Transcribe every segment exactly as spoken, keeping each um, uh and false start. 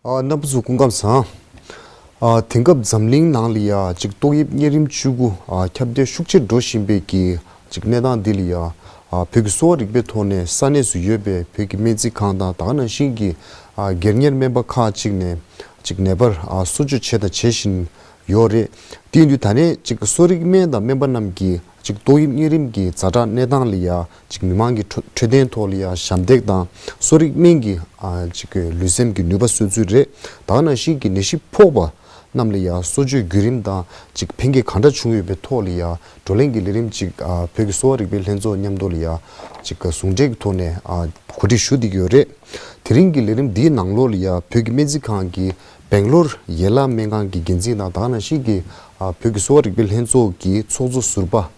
ཨ། རྣམ་པ་ཚོ་སྐུ་ཁམས་བཟང་། ཨ། དེང་སྐབས་འཛམ་གླིང་ནང་ལ་ཡ་ཅིག་ཏོག་དབྱིབས་གཉན་རིམས་བཅུ་དགུ། ཨ། ཁྱབ་གདལ་ཤུགས་ཆེར་འགྲོ་བཞིན་པའི་གི་ཅིག་གནས་སྟངས་འདི་ལ་ཡ། ཨ། བོད་ཀྱི་གསོ་བ་རིག་པའི་ཐོག་ནས་ས་གནས་སུ་ཡོད་པའི་བོད་ཀྱི་སྨན་རྩིས་ཁང་དང་ད་ག་ནང་བཞིན་གྱི། ཨ། སྒེར་གཉེར་སྨན་པ་ཁག་ཅིག་ནས་ཅིག་ནད་པར། ཨ། གསོ་བཅོས་བྱས་དང་བྱེད་བཞིན་ཡོད་རེད། དེ་ཡིན་དུས་ད་ནས་ཅིག་གསོ་རིག་སྨན་དང་སྨན་པ་རྣམས་ཀྱིས་ཅིག་ཏོག་དབྱིབས་གཉན་རིམས་ཀྱི་ཛ་དྲག་གནས་སྟངས་ལ་ཡ་ཅིག་མི་མང་གི་འཕྲོད་འཕྲོད་བསྟེན་ཐོག་ལ་ཡ་ཞབས་འདེགས་དང་གསོ་རིག་སྨན་གྱི། ཨ། ཅིག་ལུས་སེམས་ཀྱི་ནུས་པ་གསོ་ཚུལ་རེད། ད་ག་ནང་བཞིན་གྱི་ནད་གཞི་ཕོག་པ་རྣམས་ལ་ཡ་གསོ་བཅོས་བརྒྱུད་རིམ་དང་ཅིག་ཕན་ཁེ་ག་འདྲ་བྱུང་ཡོད་པའི་ཐོག་ལ་ཡ་བགྲོ་གླེང་གི་ལས་རིམ་ཅིག་ཨ། བོད་ཀྱི་གསོ་བ་རིག་པའི་ལྷན་ཚོགས་མཉམ་དུ་ལ་ཡ་ཅིག་ཟུང་འབྲེལ་གྱི་ཐོག་ནས། ཨ། གོ་སྒྲིག་ཞུ་བསྡད་ཀྱི་ཡོད་རེད། དེ་རིང་གི་ལས་རིམ་འདིའི་ནང་ལོགས་ལ་ཡ་བོད་ཀྱི་སྨན་རྩིས་ཁང་གི་སྦེང་ལོར་ཡན་ལག་སྨན་ཁང་གི་འགན་འཛིན་དང་ད་ག་ནང་བཞིན་གྱི། ཨ། བོད་ཀྱི་གསོ་བ་རིག་པའི་ལྷན་ཚོགས་ཀྱི་ཚོགས་གཙོ་ཟུར་པ།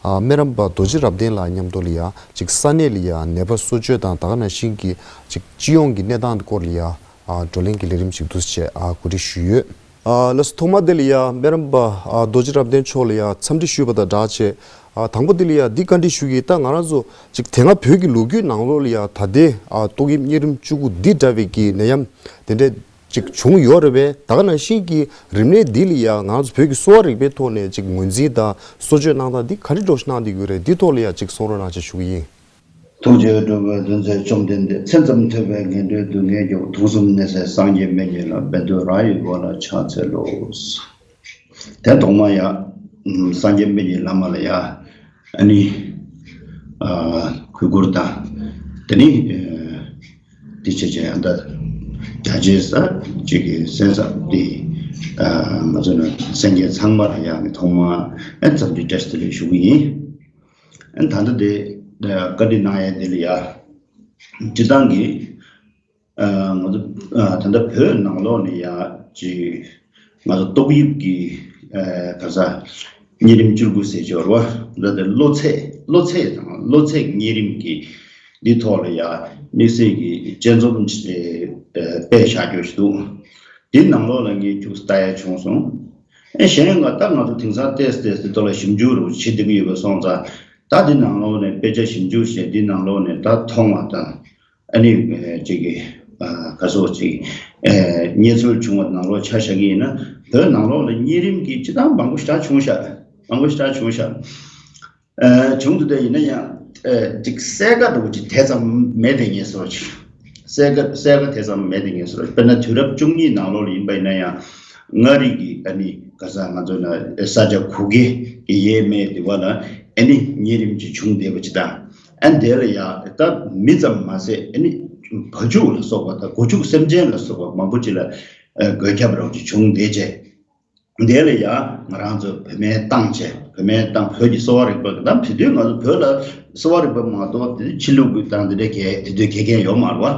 ཨ། སྨན་རམས་པ་རྡོ་རྗེ་རབ་བརྟན་ལགས་མཉམ་དུ་ལ་ཡ་ཅིག་ས་གནས་ལ་ཡ་ནད་པ་གསོ་བཅོས་དང་ད་ག་ནང་བཞིན་གྱི་ཅིག་སྤྱི་ཡོངས་ཀྱི་གནས་སྟངས་སྐོར་ལ་ཡ། ཨ། བགྲོ་གླེང་གི་ལས་རིམ་ཞིག་འདུག་སེ་བྱས། ཨ། གོ་སྒྲིག་ཞུས་ཡོད། ཨ། ལགས་སོ། ཐོག་མ་དེ་ལ་ཡ་སྨན་རམས་པ། ཨ། རྡོ་རྗེ་རབ་བརྟན་མཆོག་ལ་ཡ་འཚམས་འདྲི་ཞུས་པ་དང་སྦྲགས་བྱས། ཨ། དང་པོ་དེ་ལ་ཡ་འདི་བཀའ་འདྲི་ཞུ་གི། ད་ང་རང་ཚོ་ཅིག་དེ་སྔ་བོད་ཀྱི་ལོ་རྒྱུས་ནང་ལོགས་ལ་ཡ་ད་ལྟའི། ཨ། ཏོག་དབྱིབས་གཉན་རིམས་བཅུ་དགུ་འདི་འདྲ་བའི་གི་ནད་ཡམས་དེ་འདྲ་ཅིག་བྱུང་ཡོད་རེད་པས། ད་ག་ནང་བཞིན་གྱི་རིམས་ནད་འདི་ལ་ཡ་ང་རང་ཚོ་བོད་ཀྱི་གསོ་བ་རིག་པའི་ཐོག་ནས་ཅིག་ངོས་འཛིན་དང་གསོ་བཅོས་གནང་སྟངས་འདི་ག་རེ་འདྲ་ཞིག་གནང་བསྡད་ཡོད་རེད། འདི་ཐོག་ལ་ཡ་ཅིག་གསུང་རོགས་གནང་ཞེས་ཞུ་གི་ཡིན། ཐུགས་རྗེ་ཆེ། འགྲོ་བའི་དོན་མཛད་བཅོམ་ལྡན་འདས། མཚན་ཙམ་ཐོས་པས་ངན་འགྲོའི་སྡུག་བསྔལ་སྐྱོབ། དུག་གསུམ་ནད་སེལ་སངས་རྒྱས་དཔལ་གྱི་བླ། བཻ་ཌཱུརྱ་ཡི་འཁོར་ལ་ཕྱག་འཚལ་ལོ། དེ་ཐོག་མ་ཡ། ཨམ། སངས་རྒྱས་དཔལ་གྱི་བླ་མ་ལ་ཡ། ཨ་ནི། ཨ། གུས་བཀུར་དང་། དེ་ནི། ཨ། དེ་བྱས་བྱས་ཡང་ད་རྒྱ་ཆེ་ས་ཅིག་གི་གསན་ས་དེ། ཨ། ང་ཚོ་ནི་སེམས་ཅན་ཚང་མ་ལ་ཡང་ནི་ཐོག་མ་ཨ་འཚམས་འདྲི་བཀྲ་ཤིས་བདེ་ལེགས་ཞུ་གི་ཡིན། ཨ། ད་ལྟ་དེ་བཀའ་འདྲི་གནང་ཡས་དེ་ལ་ཡ། སྤྱིར་བཏང་གི། ཨ། ང་ཚོ། ཨ། ད་ལྟ་བོད་ནང་ལོགས་ནས་ཡ་ཅིག་ང་ཚོ་ཏོག་དབྱིབས་ཀྱི། ཨ། ག་ས། གཉན་རིམས་བཅུ་དགུ་ཟེར་གྱི་ཡོད་རེད་པ། ད་ལྟ་གློ་ཚད། གློ་ཚད་དང་གློ་ཚད་གཉན་རིམས་ཀྱི་འདི་ཐོག་ལ་ཡ་དམིགས་བསལ་གྱི་དཔྱད་རྩོམ་ཅིག་ཨ། སྤེལ་བཞག་རྒྱུ་ཞིག་འདུག། འདི་ནང་ལོགས་ལ་ངས་ཁྱུག་ཙམ་ལྟ་ཡ་བྱུང་སོང་། ཨེ། གཞན་ཡང་ད་ང་ཚོ་དེང་སང་ཏོག་ཙམ་ཏོག་ཙམ་འདི་ཐོག་ལ་ཞིབ་འཇུག་རུ་བྱེད་བསྡད་ཀྱི་ཡོད་པ་སོང་ཙང་། ད་འདི་ནང་ལོགས་ནས་དཔེ་ཆ་ཞིབ་འཇུག་བྱས། འདི་ནང་ལོགས་ནས་ད་མཐོང་བ་དང་། ཨ་ནི། ཨ། ཅིག་གི། ཨ། ག་ཟེར་ཅིག། ཨ། གནས་ཚུལ་བྱུང་བ་ནང་ལོགས་ཆ་བཞག་གི་ཡིན་ན། བོད་ནང་ལོགས་ལ་གཉན་རིམས་ཀྱི་སྤྱིར་བཏང་མང་པོ་ཞེ་དྲག་བྱུང་ཤག། མང་པོ་ཞེ་དྲག་བྱུང་ཤག། ཨ། བྱུང་འདུག། དེ་ཡིན་ན་ཡང་། ཨ། ཅིག་གསལ་ཁ་འདྲ་པོ་ཅིག་དེ་ཙམ་མེད་དེ་ངས་ཟེར་བ་ཅིག། གསལ་ཁ་གསལ་ཁ་དེ་ཙམ་མེད་དེ་ངས་ཟེར་བ་ཅིག། དཔེར་ན་དུས་རབས་བཅུ་གཉིས་ནང་ལོགས་ལ་ཡིན་པ་ཡིན་ན་ཡང་། མངའ་རིས་ཀྱི་ཨ་ནི་ག་ས་ང་ཚོ་ན་ས་ཆ་གུ་གེ་གི་ཡས་མས་དེ་བ་ལ་ཨ་ནི་གཉན་རིམས་ཅིག་བྱུང་བསྡད་པ་ཅིག་དང་། ཨ། དེ་ལ་ཡ་ད་མི་ཙམ་མ་ཟད་ཨ་ནི་བ་ཕྱུགས་ལ་སོགས་པ་དང་སྒོ་ཕྱུགས་སེམས་ཅན་ལ་སོགས་པ་མང་པོ་ཅིག་ལ། ཨ། འགོས་ཁྱབ་རོགས་ཅིག་བྱུང་བསྡད་བྱས། དེ་ལ་ཡ་ང་རང་ཚོ་བོད་སྨན་བཏང་བྱས། བོད་སྨན་བཏང་། བོད་ཀྱི་གསོ་བ་རིག་པ་གི། ད་དེ་དུས་ང་ཚོ་བོད་ལ་གསོ་བ་རིག་པ་མ་གཏོགས་དེ་ཕྱི་ལུགས་ཀྱི་དང་དེ་འདྲ་གས་དེ་དུས་ག་གས་ཡོད་མ་རེད་པ། བོད་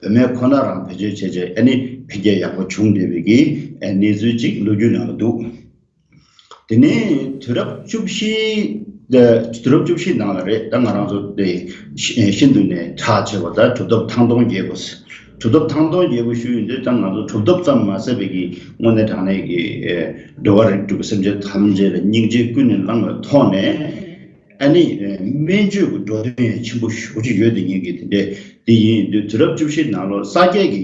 སྨན་ཁོ་ན་རང་བེད་སྤྱོད་བྱས་བྱས་ཨ་ནི་འཕེལ་རྒྱས་ཡག་པོ་བྱུང་བསྡད་པའི་གི་གནས་ཚུལ་ཅིག་ལོ་རྒྱུས་ནང་ལ་འདུག། དེ་ནས་དུས་རབས་བཅུ་བཞི། དུས་རབས་བཅུ་བཞི་ནང་ལ་རེད། ད་ང་རང་ཚོ་དེ་ཤིན་ཤིན་ཏུ་ནས་གྲགས་ཆེ་བ་ད་གྲུབ་ཐོབ་ཐང་སྟོང་རྒྱལ་པོ། གྲུབ་ཐོབ་ཐང་སྟོང་རྒྱལ་པོ་ཞུ་ཡོང་དུས་ད་ང་ཚོ་གྲུབ་ཐོབ་ཙམ་མ་ཟད་པའི་གི་དངོས་གནས་དྲང་གནས་ཀྱི་འགྲོ་བ་རིགས་དྲུག་སེམས་ཅན་ཐམས་ཅད་ལ་སྙིང་རྗེ་ཀུན་ནས་བསླངས་པའི་ཐོག་ནས། ཨ་ནི་སྨན་བཅོས་ཀྱི་འགྲོ་དོན་ཡང་ཆེན་པོ་ཞེ་པོ་ཅིག་ཡོད་དེ་ཉིད་ཀྱི་དེ་འདྲས་དེ་ཡིན་དུས། དུས་རབས་བཅུ་བཞི་ནང་ལོགས་ས་སྐྱའི་གི་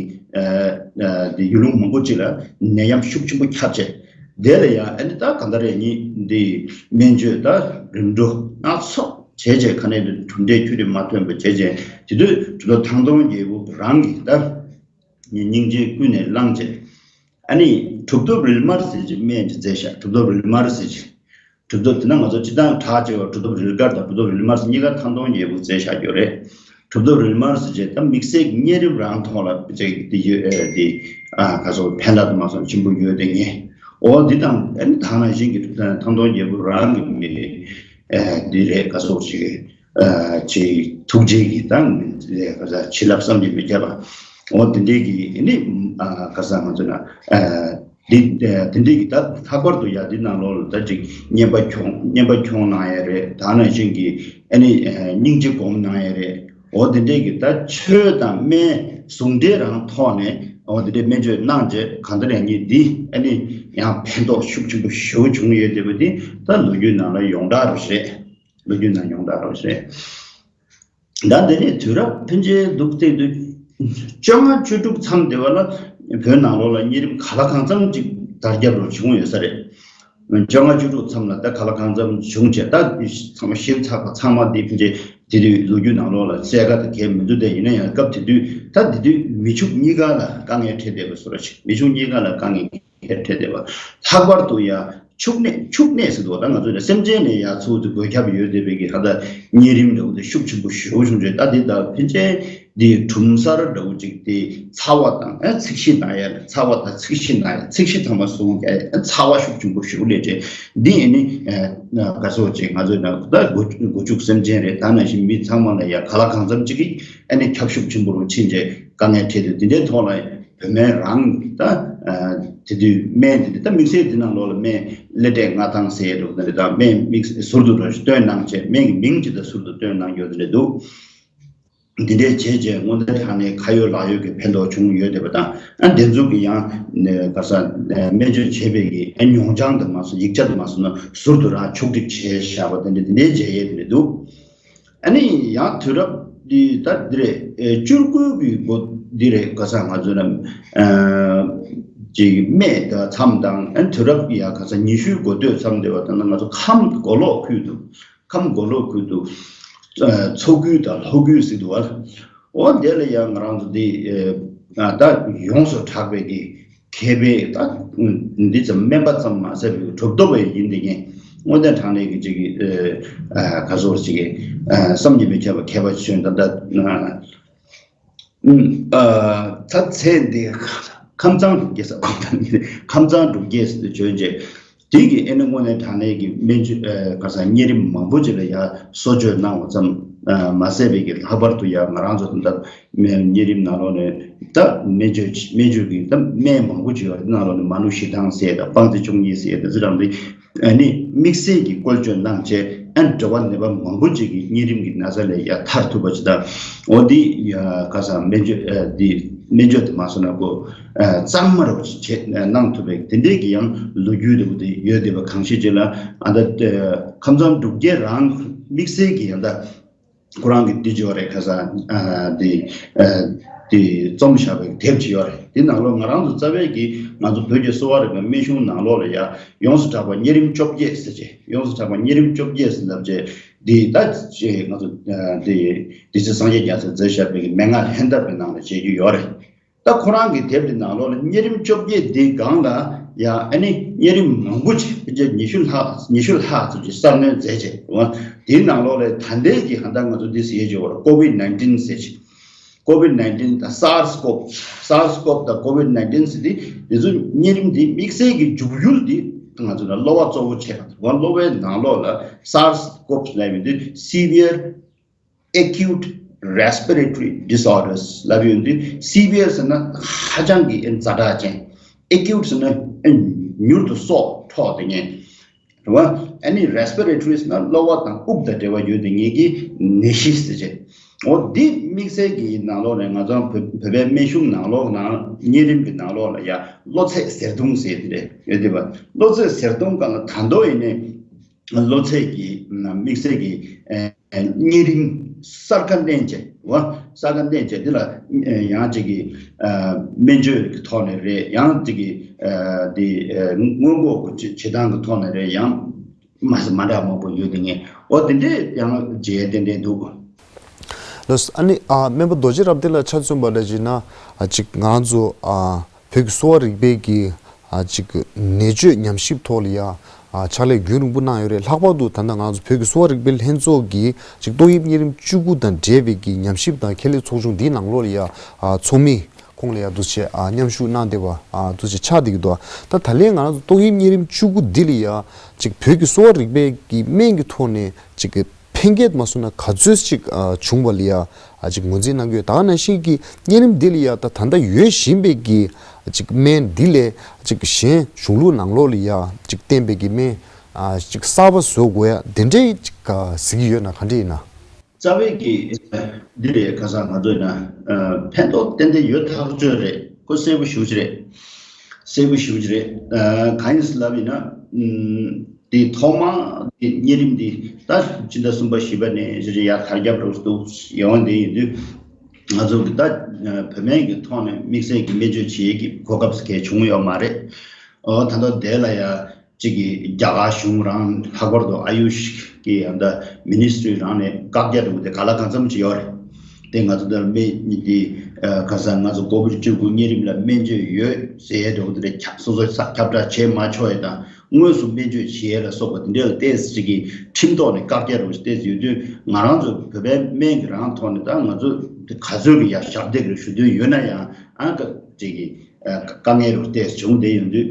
དེ་ཡུལ་ལུང་མང་པོ་ཅིག་ལ་ནད་ཡམས་ཤུགས་ཆེན་པོ་ཁྱབ་བྱས། དེ་ལ་ཡང་ཨ་ནི་ད་གང་ལྟར་ཡང་ཉིད་འདི་སྨན་བཅོས་ད་རིམ་གྲོ་སྣ་ཚོགས་བྱས་བྱས། ག་ནས་གྲུབ་འབྲས་ཁྱོན་ནས་མ་ཐོན་པ་བྱས་བྱས། དེ་དུས་གྲུབ་ཐོབ་ཐང་སྟོང་རྒྱལ་པོ་རང་གིས་ད་སྙིང་རྗེ་ཀུན་ནས་བསླངས་བྱས། ཨ་ནི་གྲུབ་ཐོབ་རིལ་མར་ཟེར་གྱི་སྨན་ཅིག་བཙལ་ཤག། གྲུབ་ཐོབ་རིལ་མར་ཟེར་གྱི། གྲུབ་ཐོབ་དེ་ན་ང་ཚོ་སྤྱིར་བཏང་གྲགས་ཆེ་བ་གྲུབ་ཐོབ་རིལ་དཀར་དང་གྲུབ་ཐོབ་རིལ་མར་ཟེར་གཉིས་ཀ་ཐང་སྟོང་རྒྱལ་པོས་བཙལ་བཞག་རྒྱུ་རེད། གྲུབ་ཐོབ་རིལ་མར་ཟེར་བྱས་ད་དམིགས་བསལ་གྱི་གཉན་རིམས་རང་ཐོག་ལ་ཅིག་དེ་ཡོད། ཨེ། དེ། ཨ། ག་ཚོད་ཕན་ཐོགས་དུ་མ་སོང་ཆེན་པོ་ཡོད་དེ་ངེས། འོ་འདི་དང་ཨ་ནི་ཐང་ནང་བཞིན་གྱི་གྲུབ་ཐོབ་ཐང་སྟོང་རྒྱལ་པོ་རང་གི་མི། ཨེ། འདི་རེད། ག་ཚོད་ཅིག། ཨ། ཅིག་ཐུགས་རྗེ་གིས་ད་ལས་ཀ་བྱིན་རླབས་བསམ་གྱིས་མི་ཁྱབ་པ། འོ་དེ་འདྲའི་གི་ནི། ཨ། ག་ས་ང་ཚོ་ན། ཨ། འདི། ཨ། དེ་འདྲའི་གི་ད་ལྷག་པར་དུ་ཡ་འདི་ནང་ལོགས་ལ་ད་ཅིག་བསྙེན་པ་ཁྱོང་། བསྙེན་པ་ཁྱོང་གནང་ཡས་རེད། ད་ནང་བཞིན་གྱི་ཨ་ནི། ཨ། སྙིང་རྗེ་སྒོམ་གནང་ཡས་རེད། འོ་དེ་འདྲའི་གི་ད་ཆོས་དང་སྨན་ཟུང་འབྲེལ་རང་ཐོག་ནས་འོ་དེ་འདྲའི་སྨན་བཅོས་གནང་བྱས། གང་ལྟར་ཡང་ཉིད་འདི་ཨ་ནི་ཡང་ཕན་ཐོགས་ཤུགས་ཆེན་པོ་ཞེ་པོ་བྱུང་ཡོད་བསྡད་པ་འདི་ད་ལོ་རྒྱུས་ནང་ལ་ཡོངས་གྲགས་རེད། ལོ་རྒྱུས་ནང་ཡོངས་གྲགས་རེད། ད་འདི་ནས་དུས་རབས་ཕན་ཆད་འདུག་སྟེ་འདུག། བཅོ་ལྔ་བཅུ་དྲུག་མཚམས་དེ་བ་ལ་བོད་ནང་ལོགས་ལ་གཉན་རིམས་ག་ལ་གང་འཚམ་ཅིག་དར་ཁྱབ་རུ་བྱུང་ཡོད་ས་རེད། བཅོ་ལྔ་བཅུ་དྲུག་མཚམས་ལ་ད་ག་ལ་གང་འཚམ་བྱུང་བྱས། ད་ཚང་མ་ཤི་ཚར་བ་ཚང་མ་དེ་ཕན་ཆད་དེ་དུས་ལོ་རྒྱུས་ནང་ལོགས་ལ་གསལ་ཁ་དང་གས་མི་འདུག་དེ་ཡིན་ན་ཡང་སྐབས་དེ་དུས་ད་དེ་དུས་མི་ཕྱུགས་གཉིས་ཀ་ལ་དཀའ་ངལ་འཕྲད་བསྡད་པ་བཟོ་འདྲ་ཞིག་མི་ཕྱུགས་གཉིས་ཀ་ལ་དཀའ་ངལ་འཕྲད་བསྡད་པ། ལྷག་པར་དུ་ཡང་ཕྱུགས་ནད་ཕྱུགས་ནད་ཟེར་འདུག་ད་ང་ཚོ་ནས་སེམས་ཅན་ནས་ཡང་ཚུར་དུ་འགོས་ཁྱབ་ཡོད་བསྡད་པའི་གི་ཧ་ད་གཉན་རིམས་འདྲ་བོ་དེ་ཤུགས་ཆེན་པོ་ཞེ་པོ་བྱུང་བྱས། ད་དེ་ད་ཕན་ཆད་འདི་གྲུམ་སར་འདྲ་བོ་ཅིག་དེ་ཚ་བ་དང་ཨ་ཚིགས་གཞི་ན་ཡ་ཚ་བ་དང་ཚིགས་གཞི་ན་ཡ་ཚིགས་གཞི་ཐང་མ་སོང་ཡ་ཚ་བ་ཤུགས་ཆེན་པོ་ཞེ་པོ་སླེབས་བྱས། འདི་ཨ་ནི་ག་སོགས་ཅིག་ང་ཚོ་ན་ད་སྒོ་སྒོ་ཕྱུགས་སེམས་ཅན་རེད། ད་ནང་བཞིན་མི་ཚང་མ་ལ་ཡ་ག་ལ་གང་འཚམ་ཅིག་གིས་ཨ་ནི་ཁྱབ་ཤུགས་ཆེན་པོ་རུ་ཕྱིན་བྱས་དཀའ་ངལ་འཕྲད་དུས་དེ་འདྲའི་ཐོག་ལ། བོད་སྨན་རང་ད་དེ་དུས་སྨན་དེ་འདྲ་ད་དམིགས་བསལ་དེ་ནང་ལོགས་ལ་སྨན་ཀླད་འབྲས་མངའ་ཐང་ཟེར་ཡས་འདུག་དེ་འདྲ་དང་སྨན་དམིགས་ཟུར་དུ་ར་བཏོན་གནང་བྱས་སྨན་གྱི་མིང་ཅིག་ད་ཟུར་དུ་བཏོན་གནང་ཡོད་དེ་འདྲ་འདུག་དེ་འདྲའི་བྱས་རྗེས་སྔོན་བརྡ་དྲང་ནས་ཁ་ཡོད་ལག་ཡོད་ཀྱི་ཕན་ཐོགས་བྱུང་ཡོད་བསྡད་པ་དང་ཨ་འདི་ཚོ་གི་ཡང་ག་ས་སྨན་བཅོས་བྱས་པའི་གི་ཨ་མྱོང་བྱང་དུ་མ་སོང་ཡིག་ཆ་དུ་མ་སོང་ན་ཟུར་དུ་རང་ཕྱོགས་སྒྲིག་བྱས་བཞག་པ་དེ་འདྲ་དེ་འདྲའི་བྱས་ཡས་དེ་འདྲ་འདུག་ཨ་ནི་ཡང་དུས་རབས་འདི་ད་འདི་རེད། ཨེ་བཅུ་དགུ་གི་འགོ་འདི་རེད། ག་ས་ང་ཚོ་ནམ་ཅིག་སྨད་དང་མཚམས་དང་ཨ་ནི་དུས་རབས་ཀྱི་ཡང་ག་ས་ཉི་ཤུའི་འགོ་སྟོད་མཚམས་དེ་བ་དང་ན་ང་ཚོ་ཁམས་མགོ་ལོག་ཁུལ་དུ་ཁམས་མགོ་ལོག་ཁུལ་དུ་མཚོ་ཁུལ་དང་ལྷོ་ཁུལ་ཟེར་འདུག་བ། འོ་དེ་ལ་ཡང་ང་རང་ཚོ་འདི་ཨེ་ད་ཡོངས་སུ་གྲགས་པའི་གི་མཁས་པས་ད་འདི་ཙམ་སྨན་པ་ཙམ་མ་ཟད་པའི་གྲུབ་ཐོབ་པ་ཡིན་དེ་ངས་དངོས་བདེན་དྲང་གནས་ཀྱི་ཅིག་གི་ཨ་ག་ཟེར་ཅིག་གི་ཨ་བསམ་གྱིས་མི་ཁྱབ་པ་མཁས་པ་ཚོས་ད་ལྟ་ཨ་ད་ཚེ་འདི་ཁམས་གཙང་འབྲུག་རྒྱས་ཟེར་བ་དང་ཁམས་གཙང་འབྲུག་རྒྱས་ཟེར་དུ་བྱོན་རྗེས་དེ་གི་ཨེ་ནི་དངོས་གནས་དྲང་གནས་ཀྱི་སྨན་བཅོས་ཨ་ག་ས་གཉན་རིམས་མང་པོ་ཅིག་ལ་ཡང་གསོ་བཅོས་གནང་བ་ཙམ་མ་ཟད་པའི་གི་ལྷག་པར་དུ་ཡང་ང་རང་ཚོ་ད་ལྟ་གཉན་རིམས་ནང་ལོགས་ནས་ད་སྨན་བཅོས་སྨན་བཅོས་ཀྱི་ད་སྨན་མང་པོ་བྱས་པ་དེ་ནང་ལོགས་ནས་མ་ནུ་ཞི་ཐང་ཟེར་དང་སྤང་རྩི་བཅུ་གཉིས་ཟེར་དང་ཟི་རང་དེ་ཨ་ནི་དམིགས་བསལ་གྱི་བཀོལ་སྤྱོད་གནང་བྱས་ཨ་ནི་འབྲེལ་བ་ནད་པ་མང་པོ་ཅིག་གི་གཉན་རིམས་ཀྱི་ན་ཚ་ལས་ཡར་ཐར་ཐུབ་པ་ཅིག་དང་འོ་འདི་ཡ་ག་ས་སྨན་བཅོས་ཨ་འདི་སྨན་བཅོས་དེ་མ་སོང་ན་གོ་ཨ་གཙང་མ་རུ་བྱེད་གནང་ཐུབ་པའི་དེ་འདྲའི་གི་ཡང་ལོ་རྒྱུས་དེ་འདི་ཡོད་བསྡད་པ་གང་ཤེས་ཅིག་ལ་ཨ་ད་ཁམས་གཙང་འབྲུག་རྒྱས་རང་དམིགས་བསལ་གྱི་ཡང་ད། ཁོ་རང་གི་འདི་བརྗོད་རེད་ཁ་སང་ཨ་འདི་ཨ་འདི་རྩོམ་བཞག་པའི་དེབ་ཅིག་ཡོད་རེད། འདི་ནང་ལོགས་ང་རང་ཚོ་རྩ་བའི་གི་ང་ཚོ་བོད་ཀྱི་གསོ་བ་རིག་པའི་སྨན་གཞུང་ནང་ལོགས་ལ་ཡ་ཡོངས་སུ་གྲགས་པ་གཉན་རིམས་བཅོ་བརྒྱད་ཟེར་ཅེས་ཡོངས་སུ་གྲགས་པ་གཉན་རིམས་བཅོ་བརྒྱད་ཟེར་ལབ་ཅེས་འདི་ད་ཅེས་ང་ཚོ་ཨ་འདི་འདི་ཚེ་སངས་རྒྱས་རྒྱ་མཚོས་མཛད་བཞག་པའི་གི་མན་ངག་ལྷན་ཐབས་ཀྱི་ནང་ལ་བྱེད་རྒྱུ་ཡོད་རེད། ད་ཁོ་རང་གི་དེབ་དེ་ནང་ལོགས་ལ་གཉན་རིམས་བཅོ་བརྒྱད་འདི་སྒང་ལ་ཡང་ཨ་ནི་གཉན་རིམས་མང་པོ་ཅིག་ཕལ་ཆེར་ཉི་ཤུ་ལྷག་ཉི་ཤུ་ལྷག་ཙམ་ཅིག་གསར་སྣོན་མཛད་བྱས་འདུག་དེའི་ནང་ལོགས་ལ་ད་ལྟའི་གི་ཧ་ད་ང་ཚོ་འདི་ཟེར་གྱི་ཡོད་རེད། ཀོ་བིད་ནའིན་ཊིན་ཟེར་གྱི་ཀོ་བིད་ནའིན་ཊིན་དང་སཱར་སི་ཀོབ་སཱར་སི་ཀོབ་དང་ཀོ་བིད་ནའིན་ཊིན་ཟེར་འདི་འདི་ཚོ་གཉན་རིམས་འདི་དམིགས་བསལ་གྱི་འཇུག་ཡུལ་འདི་ང་ཚོ་ལ་གློ་བ་གཙོ་བོ་བྱས་པ་དང་གློ་བའི་ནང་ལོགས་ལ་སཱར་སི་ཀོབ་ལབ་ཡོད་འདི་སི་བི་ཡར་acute respiratory disorders ལབ་ཡོད་འདི་སི་བི་ཨར་ཟེར་ན་ཧ་ཅང་གི་ཛ་དྲག་ཅན། ཨེ་ཀིའུ་ཊི་ཟེར་ན་མྱུར་དུ་སྲོག་འཕྲོག་བསྡད་མཁན་རེད་བ། ཨ་ནི་རེ་སི་པི་རེ་ཊོ་རི་ཟེར་ན་གློ་བ་དང་དབུགས་དང་འབྲེལ་བ་ཡོད་བསྡད་མཁན་གྱི་ནད་གཞི་ཟེར་བྱས། འོ་འདི་དམིགས་བསལ་གྱི་ནང་ལོགས་ནས་ང་ཚོ་བོད་བོད་པའི་སྨན་གཞུང་ནང་ལོགས་ནང་གཉན་རིམས་ཀྱི་ནང་ལོགས་ལ་ཡ་གློ་ཚད་ཟེར་གདུང་ཟེར་དེ་རེད་ཡོད་བསྡད་པ། གློ་ཚད་ཟེར་གདུང་སྒང་ལ་ད་མདོ་ཡིན་ནའི། གློ་ཚད་ཀྱི་དམིགས་བསལ་གྱི་གཉན་རིམས་གསར་ཁ་ལེན་བྱས་བ། གསར་ཁ་ལེན་བྱས་འདི་ལ་ཡང་གཅིག་གི་སྨན་བཅོས་ཀྱི་ཐོག་ནས་རེད། ཡང་གཅིག་གི་འདི་སྔོན་འགོག་གི་བྱེད་སྟངས་ཀྱི་ཐོག་ནས་རེད། ཡང་མ་མ་འདྲ་མང་པོ་ཡོད་དེ་ངས་འོ་དེ་འདྲས་ཡང་བྱས་ཏན་ཏན་འདུག་ལགས་སོ། ཨ་ནི་ཨ་སྨན་པ་རྡོ་རྗེ་རབ་བརྟན་ལགས་ཆ་མཚོན་པ་འདྲ་བྱས་ན་ཨ་གཅིག་ང་ཚོ་ཨ། བོད་ཀྱི་གསོ་བ་རིག་པའི་གི་ཨ་ཅིག་ནད་བཅོས་ཉམས་ཞིབ་ཐོག་ལ་ཡ་ཨ་ཕྱག་ལས་རྒྱུན་རིང་པོ་གནང་ཡོད་རེད། ལྷག་པར་དུ་ད་ལྟ་ང་ཚོ་བོད་ཀྱི་གསོ་བ་རིག་པའི་ལྷན་ཚོགས་ཀྱི་ཅིག་ཏོག་དབྱིབས་གཉན་རིམས་བཅུ་དགུ་དང་འབྲེལ་བའི་གི་ཉམས་ཞིབ་དང་ཁྱད་ལས་ཚོགས་ཆུང་འདིའི་ནང་ལོགས་ལ་ཡ་ཨ་ཚོགས་མི་ཁོང་ལ་ཡ་འདུ་བྱེད་ཨ་མཉམ་ཞུགས་གནང་བསྡད་པ་ཨ་འདུ་བྱེད་ཆགས་བསྡད་ཀྱི་འདུག་ད་ད་ལན་ང་རང་ཚོ་ཏོག་དབྱིབས་གཉན་རིམས་བཅུ་དགུ་འདི་ལ་ཡ་ཅིག་བོད་ཀྱི་གསོ་བ་རིག་པའི་གི་སྨན་གྱི་ཐོག་ནས་ཅིག་གི་ཕན་སྐྱེད་མ་སོང་ན་ག་ཚོད་ཅིག་ཨ་བྱུང་བ་ལ་ཡ་ཨ་ཅིག་ངོས་འཛིན་གནང་གི་ཡོད། ད་ག་ནང་བཞིན་གྱི་གཉན་རིམས་འདི་ལ་ཡ་ད་ད་ལྟ་ཡོད་བཞིན་པའི་གི་ཨ་ཅིག་སྨན་འདི་ལས་ཨ་ཅིག་གཞན་གཞུང་ལུགས་ནང་ལོགས་ལ་ཡ་ཨ་ཅིག་བསྟེན་པའི་གི་སྨན་ཨ་ཅིག་གསར་པ་བཟོ་དགོས་ཡ་དེ་འདྲའི་ཅིག་ག་གཟིགས་ཀྱི་ཡོད་ན་ག་འདྲ་ཡིན་ན། རྩ་བའི་གི་འདི་རེད། ཁ་སང་ང་ཚོས་ན་ཕན་ཐོགས་ཏན་ཏན་ཡོད་ཐག་ཆོད་རེད། ཁོ་གསལ་པོ་ཞེ་པོ་ཅིག་རེད། གསལ་པོ་ཞེ་པོ་ཅིག་རེད། གང་ཡིན་ཟེར་ལབ་ཡིན་ན། དེ་ཐོག་མ་དེ་གཉན་རིམས་དེ་ད་སྤྱི་ཟླ་གསུམ་པ་བཞི་པ་ནས་ཞེ་ཅིག་ཡར་དར་ཁྱབ་འགྲོ་འདུག་ཡོང་བ་དེ་ཡིན་དུས། ང་ཚོ་གི་ད་བོད་སྨན་གྱི་ཐོག་ནས་དམིགས་བསལ་གྱི་སྨན་བཅོས་བྱེད་ཡས་ཀྱི་གོ་སྐབས་གལ་བྱུང་ཡོད་མ་རེད། ཨོ་ད་ལྟ་དེ་ལ་ཡ་གཅིག་གི་རྒྱ་གར་གཞུང་རང་ལྷག་པར་དུ་ཨ་ཡུཤ་གི་ཡང་ད་མི་ནི་སི་ཊི་རི་རང་ནས་བཀག་རྒྱ་འདྲ་བོ་དེ་ག་ལ་གང་འཚམ་ཅིག་ཡོད་རེད། དེ་ང་ཚོ་ད་སྨན་འདི་ཁ་སང་ང་ཚོ་ཀོ་བིཌ་བཅུ་དགུ་གཉན་རིམས་ལ་སྨན་བཅོས་ཡོད་ཟེར་ཡས་འདྲ་བོ་དེ་འདྲ་ཁྱབ་སོ་སོ་ས་ཁྱབ་བསྒྲགས་བྱེད་མ་ཆོག་ཡས་དང་། དངོས་སུ་སྨན་བཅོས་བྱེད་ཡས་ལ་སོགས་པ་དེ་འདྲ་ལ་ཏོག་ཙམ་ཅིག་གི་ཁྲིམས་ཐོག་ནས་བཀག་རྒྱ་རུ་ཏོག་ཙམ་ཡོད་དུས། ང་རང་ཚོ་བོད་པའི་སྨན་གྱི་རང་ཐོག་ནས་ད་ང་ཚོ་ག་ཚོད་ཀྱི་ཡ་ཞབས་འདེགས་རུ་ཞུ་འདོད་ཡོད་ན་ཡང་ཨ་ཀ་ཅིག་གི་དཀའ་ངལ་རུ་ཏོག་ཙམ་བྱུང་བསྡད་ཡོང་དུས།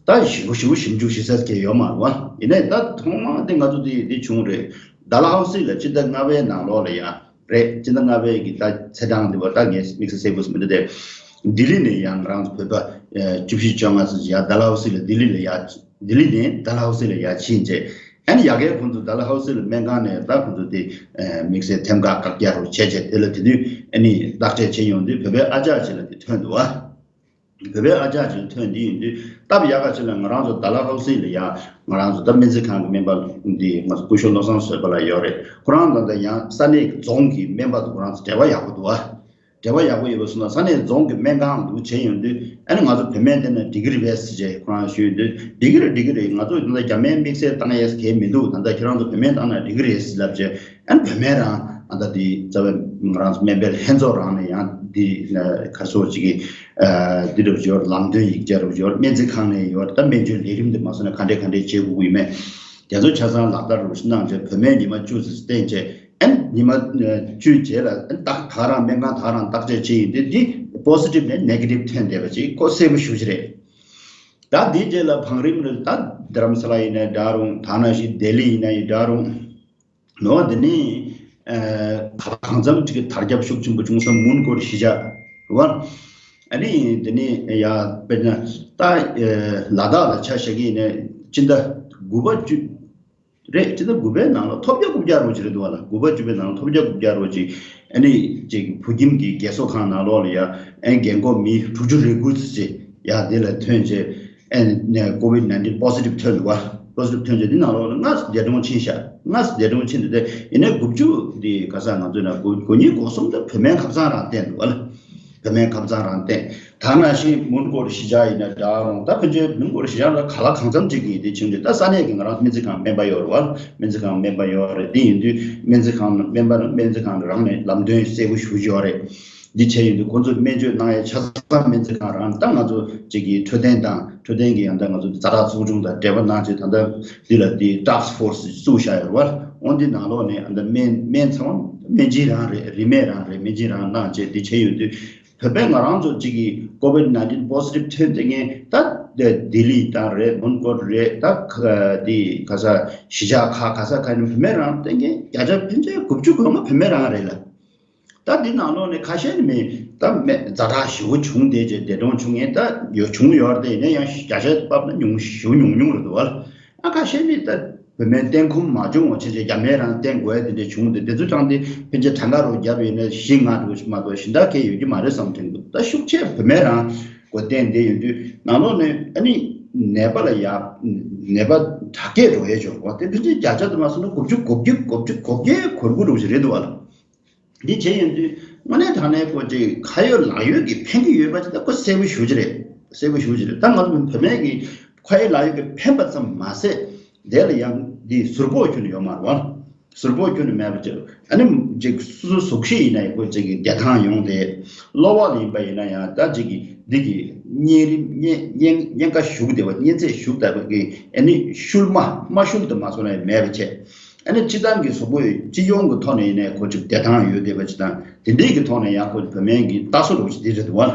ད་ཞིབ་པོ་ཞིབ་པོ་ཞིབ་འཇུག་བྱེད་ས་གལ་ཡོད་མ་རེད་བ། ཡིན་ནའི་ད་ཐོག་མ་དེ་ང་ཚོ་དེ་དེ་བྱུང་རེད། ཌལ་ཧའུ་སི་ལ་སྤྱི་ཟླ་ལྔ་པའི་ནང་ལོགས་ལ་ཡ་རེད། སྤྱི་ཟླ་ལྔ་པའི་གི་ད་ཚེས་གྲངས་འདི་བ་ད་ངས་དམིགས་བསལ་གསལ་པོ་ཞིག་མི་འདུག་སྟེ། ལྡི་ལི་ནས་ཡང་ང་རང་ཚོ་བོད་པ་བཅུ་བཞི་བཅོ་ལྔ་ཙམ་ཞིག་ཡར་ཌལ་ཧའུ་སི་ལ་ལྡི་ལི་ལ་ཡར་ལྡི་ལི་ནས་ཌལ་ཧའུ་སི་ལ་ཡར་ཕྱིན་རྗེས། ཨ་ནི་ཡ་གིར་ཁོང་ཚོ་ཌལ་ཧའུ་སི་ལ་སྨན་ཁང་ནས་ད་ཁོང་ཚོ་དེ་དམིགས་བསལ་ཐེམ་ཀ་བཀག་རྒྱ་རུ་བྱས་རྗེས། དེ་ལ་དེ་དུས་ཨ་ནི་བརྟག་དཔྱད་བྱས་ཡོང་དུས་བོད་པའི་ཨ་ཅག་ཅིག་ལ་དེ་ཐོན་འདུག་བ། བོད་པའི་ཨ་ཅག་ཅིག་ལ་ཐོན་དེ་ཡིན་དུས་སྟབས་ཡག་ག་ཅིག་ལ་ང་རང་ཚོ་ཌལ་ཧའུ་སི་ལ་ཡ་ང་རང་ཚོ་ད་སྨན་རྩིས་ཁང་གི་སྨན་པ་འདི་ང་ཚོ་སྐུ་ཞབས་བློ་བཟང་བཟོད་པ་ལགས་ཡོད་རེད། ཁོ་རང་དང་ད་ཡང་ས་གནས་ཀྱི་རྫོང་གི་སྨན་པ་དང་ཁོ་རང་ཚོ་འབྲེལ་བ་ཡག་པོ་འདུག་བ། འབྲེལ་བ་ཡག་པོ་ཡོད་པ་སོང་ན་ས་གནས་རྫོང་གི་སྨན་ཁང་དུ་བྱས་ཡོང་དུས་ཨ་ནི་ང་ཚོ་བོད་སྨན་བསྟེན་ན་འགྲིག་གི་རེད་པས་ཟེར་རྗེས་ཁོ་རང་ཞུས་དུས་འགྲིག་གི་རེད། འགྲིག་གི་རེད། ང་ཚོ་ད་རྒྱ་སྨན་དམིགས་བསལ་བཏང་ཡས་གལ་མི་འདུག་ད་ལྟ་ཁྱེད་རང་ཚོ་བོད་སྨན་བཏང་ན་འགྲིག་གི་རེད་ཟེར་ལབ་རྗེས། ཨ་ནི་བོད་སྨན་རང་ཨ་ད་དེ་རྩ་བའི་ང་རང་ཚོ་སྨན་པའི་ལྷན་ཚོགས་རང་ནས་ཡང་འདི་ག་སོ་ཅིག་གི་འདི་འདྲ་ཡོད། ལམ་སྟོན་ཡིག་ཆ་རུ་ཡོད། སྨན་རྩིས་ཁང་ནས་ཡོད། ད་སྨན་བཅོས་ལས་རིམ་འདི་མ་སོང་ན་ག་འདྲས་ག་འདྲས་བྱེད་དགོས་ཀྱི་ཡིན་མེད་དེ་ཚོ་ཆ་ཚང་ལག་བསྟར་རུ་གནང་རྗེས་བོད་སྨན་ཉི་མ་བཅུ་ཙམ་བསྟེན་རྗེས། ཨ་ནི་ཉི་མ་བཅུའི་རྗེས་ལ་ཨ་ནི་ད་ག་རང་སྨན་ཁང་ད་ག་རང་བརྟག་དཔྱད་བྱས་ཡིན་དུས་འདི་པོ་སི་ཊིབ་ནས་ནེ་གེ་ཊིབ་ཐོན་བསྡད་པ་ཅིག་ཁོ་གསལ་པོ་ཞེ་པོ་ཅིག་རེད། ད་འདིའི་རྗེས་ལ་བང་རིམ་རེ་ད་རྡ་རམ་ས་ལ་ཡིན་ནའི་འདྲ་རུང་། ད་ནང་བཞིན་ལྡི་ལི་ཡིན་ནའི་འདྲ་རུང་། ནོ་དེ་ནི་ཨ་གང་འཚམ་ཅིག་གི་དར་ཁྱབ་ཤུགས་ཆེན་པོ་བྱུང་ས་མོན་གྷོ་གཞིས་ཆགས་རེད་བ། ཨ་ནི་དེ་ནི་ཡ་དཔེར་ན་ད་ཨ་ལ་དྭགས་ལ་ཆ་བཞག་གི་ཡིན་ནའི་སྤྱི་ཟླ་དགུ་པ་བཅུ་རེད། སྤྱི་ཟླ་དགུ་པའི་ནང་ལ་ཐོལ་རྒྱག་རྐུབ་བཀྱག་རོ་ཅིག་རེད་འདུག་བ་ལ། དགུ་པ་བཅུ་པའི་ནང་ལ་ཐོལ་རྒྱག་རྐུབ་བཀྱག་རོ་ཅིག་ཨ་ནི་ཅིག་བོད་ཁྱིམ་གྱི་རྒས་གསོ་ཁང་ནང་ལོགས་ལ་ཡ་ཨ་རྒན་འཁོགས་མི་དྲུག་ཅུ་རེ་དགུ་ཙམ་ཅིག་ཡ་དེ་ལ་ཐོན་རྗེས་ཨ་ནི་ཀོ་བིཌ་ནའིན་ཊིན་པོ་སི་ཊིབ་ཐོན་འདུག་བ། པོ་སི་ཊིབ་ཐོན་རྗེས་འདི་ནང་ལོགས་ལ་སྔར་འདས་གྲོངས་ཕྱིན་ཤག་སྔར་འདས་གྲོངས་ཕྱིན་འདུག་སྟེ། ཡིན་ནའི་དགུ་བཅུ་འདི་ག་ས་ང་ཚོས་ན་དགུ་དགུ་ཉིས་སྒོ་གསུམ་དུ་བོད་སྨན་ཁབ་ཚང་རང་བསྟེན་འདུག་བ་ལ། བོད་སྨན་ཁབ་ཚང་རང་བསྟེན། ད་ནང་བཞིན་མོན་གྷོ་གཞིས་ཆགས་ཡིན་ན་འདྲ་རུང་། ད་ཕན་ཆད་མོན་གྷོ་གཞིས་ཆགས་ལ་ག་ལ་གང་འཚམ་ཅིག་གིས་དེ་བྱུང་རྗེས་ད་ས་གནས་ཀྱི་ང་རང་སྨན་རྩིས་ཁང་སྨན་པ་ཡོད་རེད་བ། སྨན་རྩིས་ཁང་སྨན་པ་ཡོད་རེད། དེ་ཡིན་དུས་སྨན་རྩིས་ཁང་སྨན་པ་རང་སྨན་རྩིས་ཁང་རང་ནས་ལམ་སྟོན་གསལ་པོ་ཞུ་གི་ཡོད་རེད། འདི་བྱས་ཡོང་དུས་ཁོང་ཚོས་སྨན་བཅོས་གནང་ཡས་ཆ་ཚང་སྨན་རྩིས་ཁང་རང་ད་ང་ཚོ་གཅིག་གིས་འཕྲོད་བསྟེན་དང་འཕྲོད་བསྟེན་གྱི་ཡང་ད་ང་ཚོ་ཛ་དྲག་ཚོགས་ཆུང་དང་འབྲེལ་བ་གནང་བྱས་ད་ལྟ་འདི་ལ་འདི་ཊཱསྐ་ཕོར་སི་བཙུགས་བཞག་ཡོད་རེད་བ། འོ་འདི་ནང་ལོགས་ནས་ཨ་ད་སྨན་སྨན་ཚང་མ་སྨན་སྦྱིན་རང་རེད། རིན་མེད་རང་རེད། སྨན་སྦྱིན་རང་གནང་བྱས་འདི་བྱས་ཡོང་དུས་བོད་པའི་ང་རང་ཚོ་གཅིག་གིས་ཀོ་བིཌ་ནའིན་ཊིན་པོ་སི་ཊིབ་ཐོན་དེ་ངས་ད་ལྡི་ལི་དང་རེད། མོན་གྷོ་རེད། ད་འདི་ག་ས་གཞིས་ཆགས་ཁག་ག་ས་ག་ནས་བུད་མེད་རང་བསྟེན་མཁན་བརྒྱ་ཆ་ཕན་ཆད་དགུ་བཅུ་གོ་ལྔ་བུད་མེད་རང་རེད་ལ། ད་འདི་ནང་ལོགས་ནས་ཁ་ཤས་ནི་མི་ད་མེད་ཛ་དྲག་ཞེ་པོ་བྱུང་བསྡད་རྗེས་འདས་གྲོངས་བྱུང་མཁན་ད་ཡོད་བྱུང་ཡོད་རེད་དེ། ཡིན་ན་ཡང་བརྒྱ་ཆ་བབས་ན་ཉུང་ཞེ་པོ་ཉུང་ཉུང་རེད་འདུག་བ། ཨ་ཁ་ཤས་ནི་ད་བུད་མེད་བསྟེན་ཁོམ་མ་བྱུང་བ་བྱས་རྗེས་རྒྱ་སྨན་རང་བསྟེན་དགོས་ཡ་དེ་འདྲ་བྱུང་སྟེ་དེ་ཚོ་དྲངས་ཏེ་ཕན་ཆད་གྲངས་ཀ་རུ་བརྒྱབ་ཡིན་ན་བཞི་ལྔ་འགྲོ་ཞིག་མ་གཏོགས་གཞན་དག་གས་ཡོད་ཀྱི་མ་རེད་བསམ་དྲན་འདུག་ད་ཤུགས་ཆེ་བུད་མེད་རང་གོ་བསྟེན་བསྡད་ཡོད་དུས་ནང་ལོགས་ནས་ཨ་ནི་ནད་པ་ལ་ཡ་ནད་པ་དྲག་སྐྱེད་འགྲོ་ཡས་འབྱོར་བ་དེ་ཕན་ཆད་བརྒྱ་ཆ་དུ་མ་སོང་ན་དགུ་བཅུ་གོ་བརྒྱད་དགུ་བཅུ་གོ་བརྒྱད་འཁོར་དགོས་འགྲོ་ཞིག་རེད་འདུག་བ་ལ། འདི་བྱས་ཡོང་དུས་དངོས་གནས་དྲང་གནས་ཁོ་ཅིག་ཁ་ཡོད་ལག་ཡོད་ཀྱི་ཕན་གྱི་ཡོད་པ་ཅིག་ད་ཁོ་གསལ་པོ་ཞེ་པོ་ཅིག་རེད། གསལ་པོ་ཞེ་པོ་ཅིག་རེད། ད་ང་ཚོ་བོད་སྨན་གྱི་ཁ་ཡོད་ལག་ཡོད་ཀྱི་ཕན་པ་ཙམ་མ་ཟད་དེ་ལ་ཡང་འདི་ཟུར་ཕོག་ཁྱོན་ནས་ཡོད་མ་རེད་བ། ཟུར་ཕོག་ཁྱོན་ནས་མེད་པ་ཅིག་ཨ་ནི་ཅིག་སོ་སོ་གཟུགས་གཞི་ཡིན་ན་ཡང་ཁོ་ཅིག་གི་བདེ་ཐང་ཡོང་སྟེ། གློ་བ་ལ་ཡིན་པ་ཡིན་ན་ཡང་ད་ཅིག་གི་འདི་གི་གཉན་རིམས་གཉན་གཉན་གཉན་ཁ་ཞུགས་བསྡད་པ་གཉན་ཚད་ཞུགས་བསྡད་པ་གི་ཨ་ནི་ཤུལ་མ་མ་ཤུལ་དུ་མ་སོང་ན་ཡང་མེད་པ་བྱས། ཨ་ནི་སྤྱི་བཏང་གི་གཟུགས་པོ་སྤྱི་ཡོངས་ཀྱི་ཐོག་ནས་ཡིན་ནའི་ཁོ་ཅིག་བདེ་ཐང་ཡོད་བསྡད་པ་ཅིག་དང་དེ་འདྲས་ཀྱི་ཐོག་ནས་ཡང་ཁོ་བོད་སྨན་གྱི་ལྟ་སྲོལ་འདྲ་བོ་ཅིག་འདི་རེད་འདུག་བ།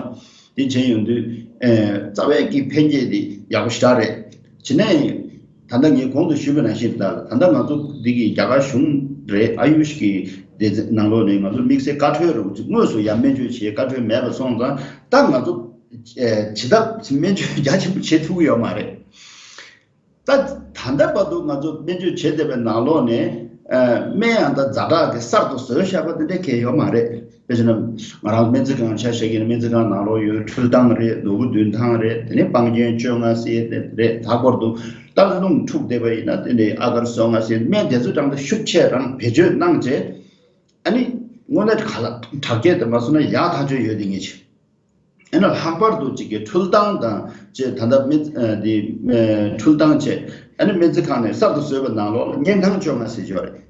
དེ་བྱས་ཡོང་དུས་ཨེ་རྩ་བའི་གི་ཕན་སྐྱེད་དེ་ཡག་པོ་ཞེ་དྲག་རེད། བྱས་ནས་ད་ལྟ་ངས་གོང་དུ་ཞུས་པ་ནང་བཞིན་ད་ད་ལྟ་ང་ཚོ་འདི་གི་རྒྱ་གར་གཞུང་རེད། ཨ་ཡུཤ་གི་སྡེ་ཚན་ནང་ལོགས་ནས་ང་ཚོ་དམིགས་བསལ་བཀའ་འཁྲོལ་རུ་དངོས་སུ་ཡར་སྨན་བཅོས་བྱེད་བཀའ་འཁྲོལ་མེད་པ་སོང་ཙང་ད་ང་ཚོ་ཨེ་བྱེད་ཐབས་སྨན་བཅོས་རྒྱ་ཆེན་པོ་བྱེད་ཐུབ་ཀྱི་ཡོད་མ་རེད། ད་ད་ལྟ་བར་དུ་ང་ཚོ་སྨན་བཅོས་བྱེད་བསྡད་པའི་ནང་ལོགས་ནས་ཨ་སྨན་ཡང་ད་ཛ་དྲག་གི་གསར་དུ་བཟོས་བཞག་པ་དེ་འདྲ་གང་ཡང་ཡོད་མ་རེད། དཔེ་བྱས་ན་ང་རང་སྨན་རྩིས་ཁང་ཆ་བཞག་གི་ན་སྨན་རྩིས་ཁང་ནང་ལོགས་ཡོད་འཕྲུལ་ཐང་རེད། ནོར་བུ་བདུན་ཐང་རེད། དེ་ནས་སྤང་རྒྱན་བཅོ་ལྔ་ཟེར་དེ་རེད། ལྷག་པར་དུ་སྟག་ལུང་འཁྲུགས་བསྡད་པ་ཡིན་ན་དེ་འདྲའི་ཨ་གར་སོ་ལྔ་ཟེར་སྨན་དེ་ཚོ་དྲངས་ཏེ་ཤུགས་ཆེ་རང་བེད་སྤྱོད་གནང་རྗེས། ཨ་ནི་ དངོས་གནས་ག་ལ་དྲག་སྐྱེད་དུ་མ་སོང་ན་ཡག་ཐག་ཆོད་ཡོད་དེ་ངེས་ཆེ། ཨ་ནི་ལྷག་པར་དུ་གཅིག་གི་འཕྲུལ་ཐང་དང་བཅས་ད་ལྟ་སྨན་ཨ་འདི་ཨ་འཕྲུལ་ཐང་བཅས་ཨ་ནི་སྨན་རྩིས་ཁང་ནས་གསར་དུ་བཟོས་པའི་ནང་ལོགས་ལ་གཉན་ཐང་བཅོ་ལྔ་ཟེར་གྱི་ཡོད་རེད།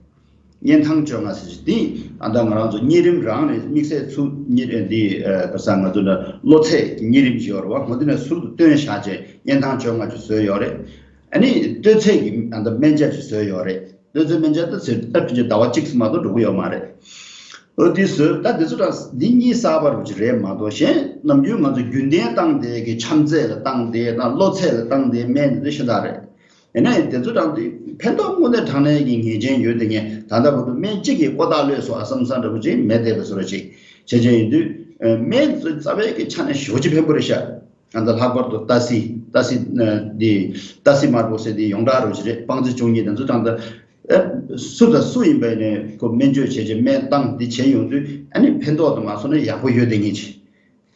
གཉན་ཐང་བཅོ་ལྔ་ཟེར་གྱི་འདི་ཨ་ད་ང་རང་ཚོ་གཉན་རིམས་རང་རེད། དམིགས་བསལ་ཚུ་གཉན་རིམས་འདི་ཨ་ག་ས་ང་ཚོ་ལ་གློ་ཚད་གཉན་རིམས་ཅིག་ཡོད་རེད་བ། འོ་འདི་ནས་ཟུར་དུ་བཏོན་བཞག་བྱས་གཉན་ཐང་བཅོ་ལྔ་ཅིག་བཟོས་ཡོད་རེད། ཨ་ནི་གཏོད་ཚད་ཀྱི་ཨ་ད་སྨན་ཆ་ཅིག་བཟོས་ཡོད་རེད། གནོད་འཚེ་སྨན་ཆ་ད་ཟེར་ད་ཕལ་ཆེར་ཟླ་བ་གཅིག་ཙམ་མ་གཏོགས་འགྲོ་གི་ཡོད་མ་རེད། ཨོ་དེ་བཟོས་ད་དེ་ཚོ་ད་འདི་གཉིས་གསར་པ་རུ་ཅིག་རེད་མ་གཏོགས་གཞན་ནམ་རྒྱུན་ང་ཚོ་རྒྱུན་ལྡན་བཏང་བསྡད་ཀྱི་ཆམ་ཚད་ལ་བཏང་བསྡད་དང་གློ་ཚད་ལ་བཏང་བསྡད་སྨན་འདི་ཤ་སྟག་རེད། ཡིན་ན་ཡང་དེ་ཚོ་ད་འདི་ཕན་ཐོགས་དངོས་གནས་དྲང་གནས་ཀྱི་ངེས་ཅན་ཡོད་དེ་ངས་ད་ལྟ་བར་དུ་སྨན་གཅིག་གིས་ཀོ་ཐག་ལོས་སོང་ཨ་བསམ་བསམ་འདྲ་པོ་ཅིག་མེད་བསྡད་པའི་བཟོ་འདྲ་ཅིག་བྱས་བྱས་ཡིན་དུས་སྨན་ཚོ་རྩ་བའི་གི་ཆ་ནས་ཞེ་པོ་ཅིག་ཕན་པོ་རེད་ཤག་ང་ཚོ་ལྷག་པར་དུ་ཏ་སི་ཏ་སི་ཨ་འདི་ཏ་སི་དམར་པོ་ཟེར་འདི་ཡོངས་གྲགས་རུ་ཞིག་རེད། སྤང་རྩི་བཅུ་གཉིས་དེ་ཚོ་དྲང་ད་ཨ་སུ་དང་སུ་ཡིན་པ་ཡིན་ནའི་ཁོ་སྨན་བཅོས་བྱས་རྗེས་སྨན་བཏང་འདི་བྱས་ཡོང་དུས་ཨ་ནི་ཕན་ཐོགས་དུ་མ་སོང་ན་ཡག་པོ་ཡོད་དེ་ངེས་ཆེ།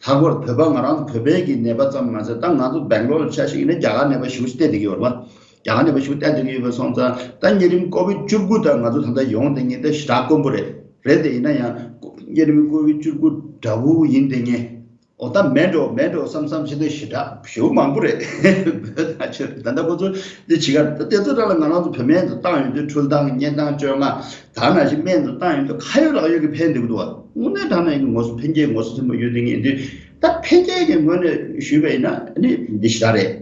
ལྷག་པར་བོད་པ་ང་རང་ཚོ་བོད་པའི་གི་ནད་པ་ཙམ་མ་ཟད་ད་ང་ཚོ་སྦེང་ལོར་ཆ་ཞིག་ཡིན་ན་རྒྱ་གར་ནད་པ་ཞེ་པོ་ཅིག་བསྡད་བསྡད་ཀྱི་ཡོད་རེད་བ། རྒྱ་གར་ནད་པ་ཞེ་པོ་བསྡད་བསྡད་ཀྱི་ཡོད་པ་སོང་ཙང་ད་གཉན་རིམས་ཀོ་བིད་བཅུ་དགུ་ད་ང་ཚོ་ད་ལྟ་ཡོང་བསྡད་མཁན་དེ་ཞེ་དྲག་དཀོན་པོ་རེད། རེད་དེ་ཡིན་ན་ཡང་གཉན་རིམས་ཀོ་བིད་བཅུ་དགུ་འདྲ་བོ་ཡིན་བསྡད་མཁན། འོ་ད་མེད་འགྲོ་མེད་འགྲོ་བསམ་བསམ་བྱེད་དུས་ཞེ་དྲག་ཞེ་པོ་མང་པོ་རེད། བོད་ད་ཆོས་ད་ལྟ་ཁོ་ཚོ་འདི་བྱེད་ག་ད་དེ་ཚོ་རང་ལ་ང་རང་ཚོ་བོད་སྨན་དུ་བཏང་ཡོང་དུས་འཕྲུལ་ཐང་གཉན་ཐང་བཅོ་ལྔ་ད་ནང་བཞིན་སྨན་དུ་བཏང་ཡོང་དུས་ཁ་ཡོད་ལག་ཡོད་ཀྱི་ཕན་འདུག་འདུག་བ། དངོས་གནས་དྲང་གནས་ཀྱི་ངོ་སོ་ཕན་སྐྱེད་ངོ་སོ་ཚིམ་པ་ཡོད་དེ་ངེས་དུས་ད་ཕན་སྐྱེད་ཀྱི་ངོས་ནས་ཞུས་པ་ཡིན་ན་ནི་འདི་ཞེ་དྲག་རེད།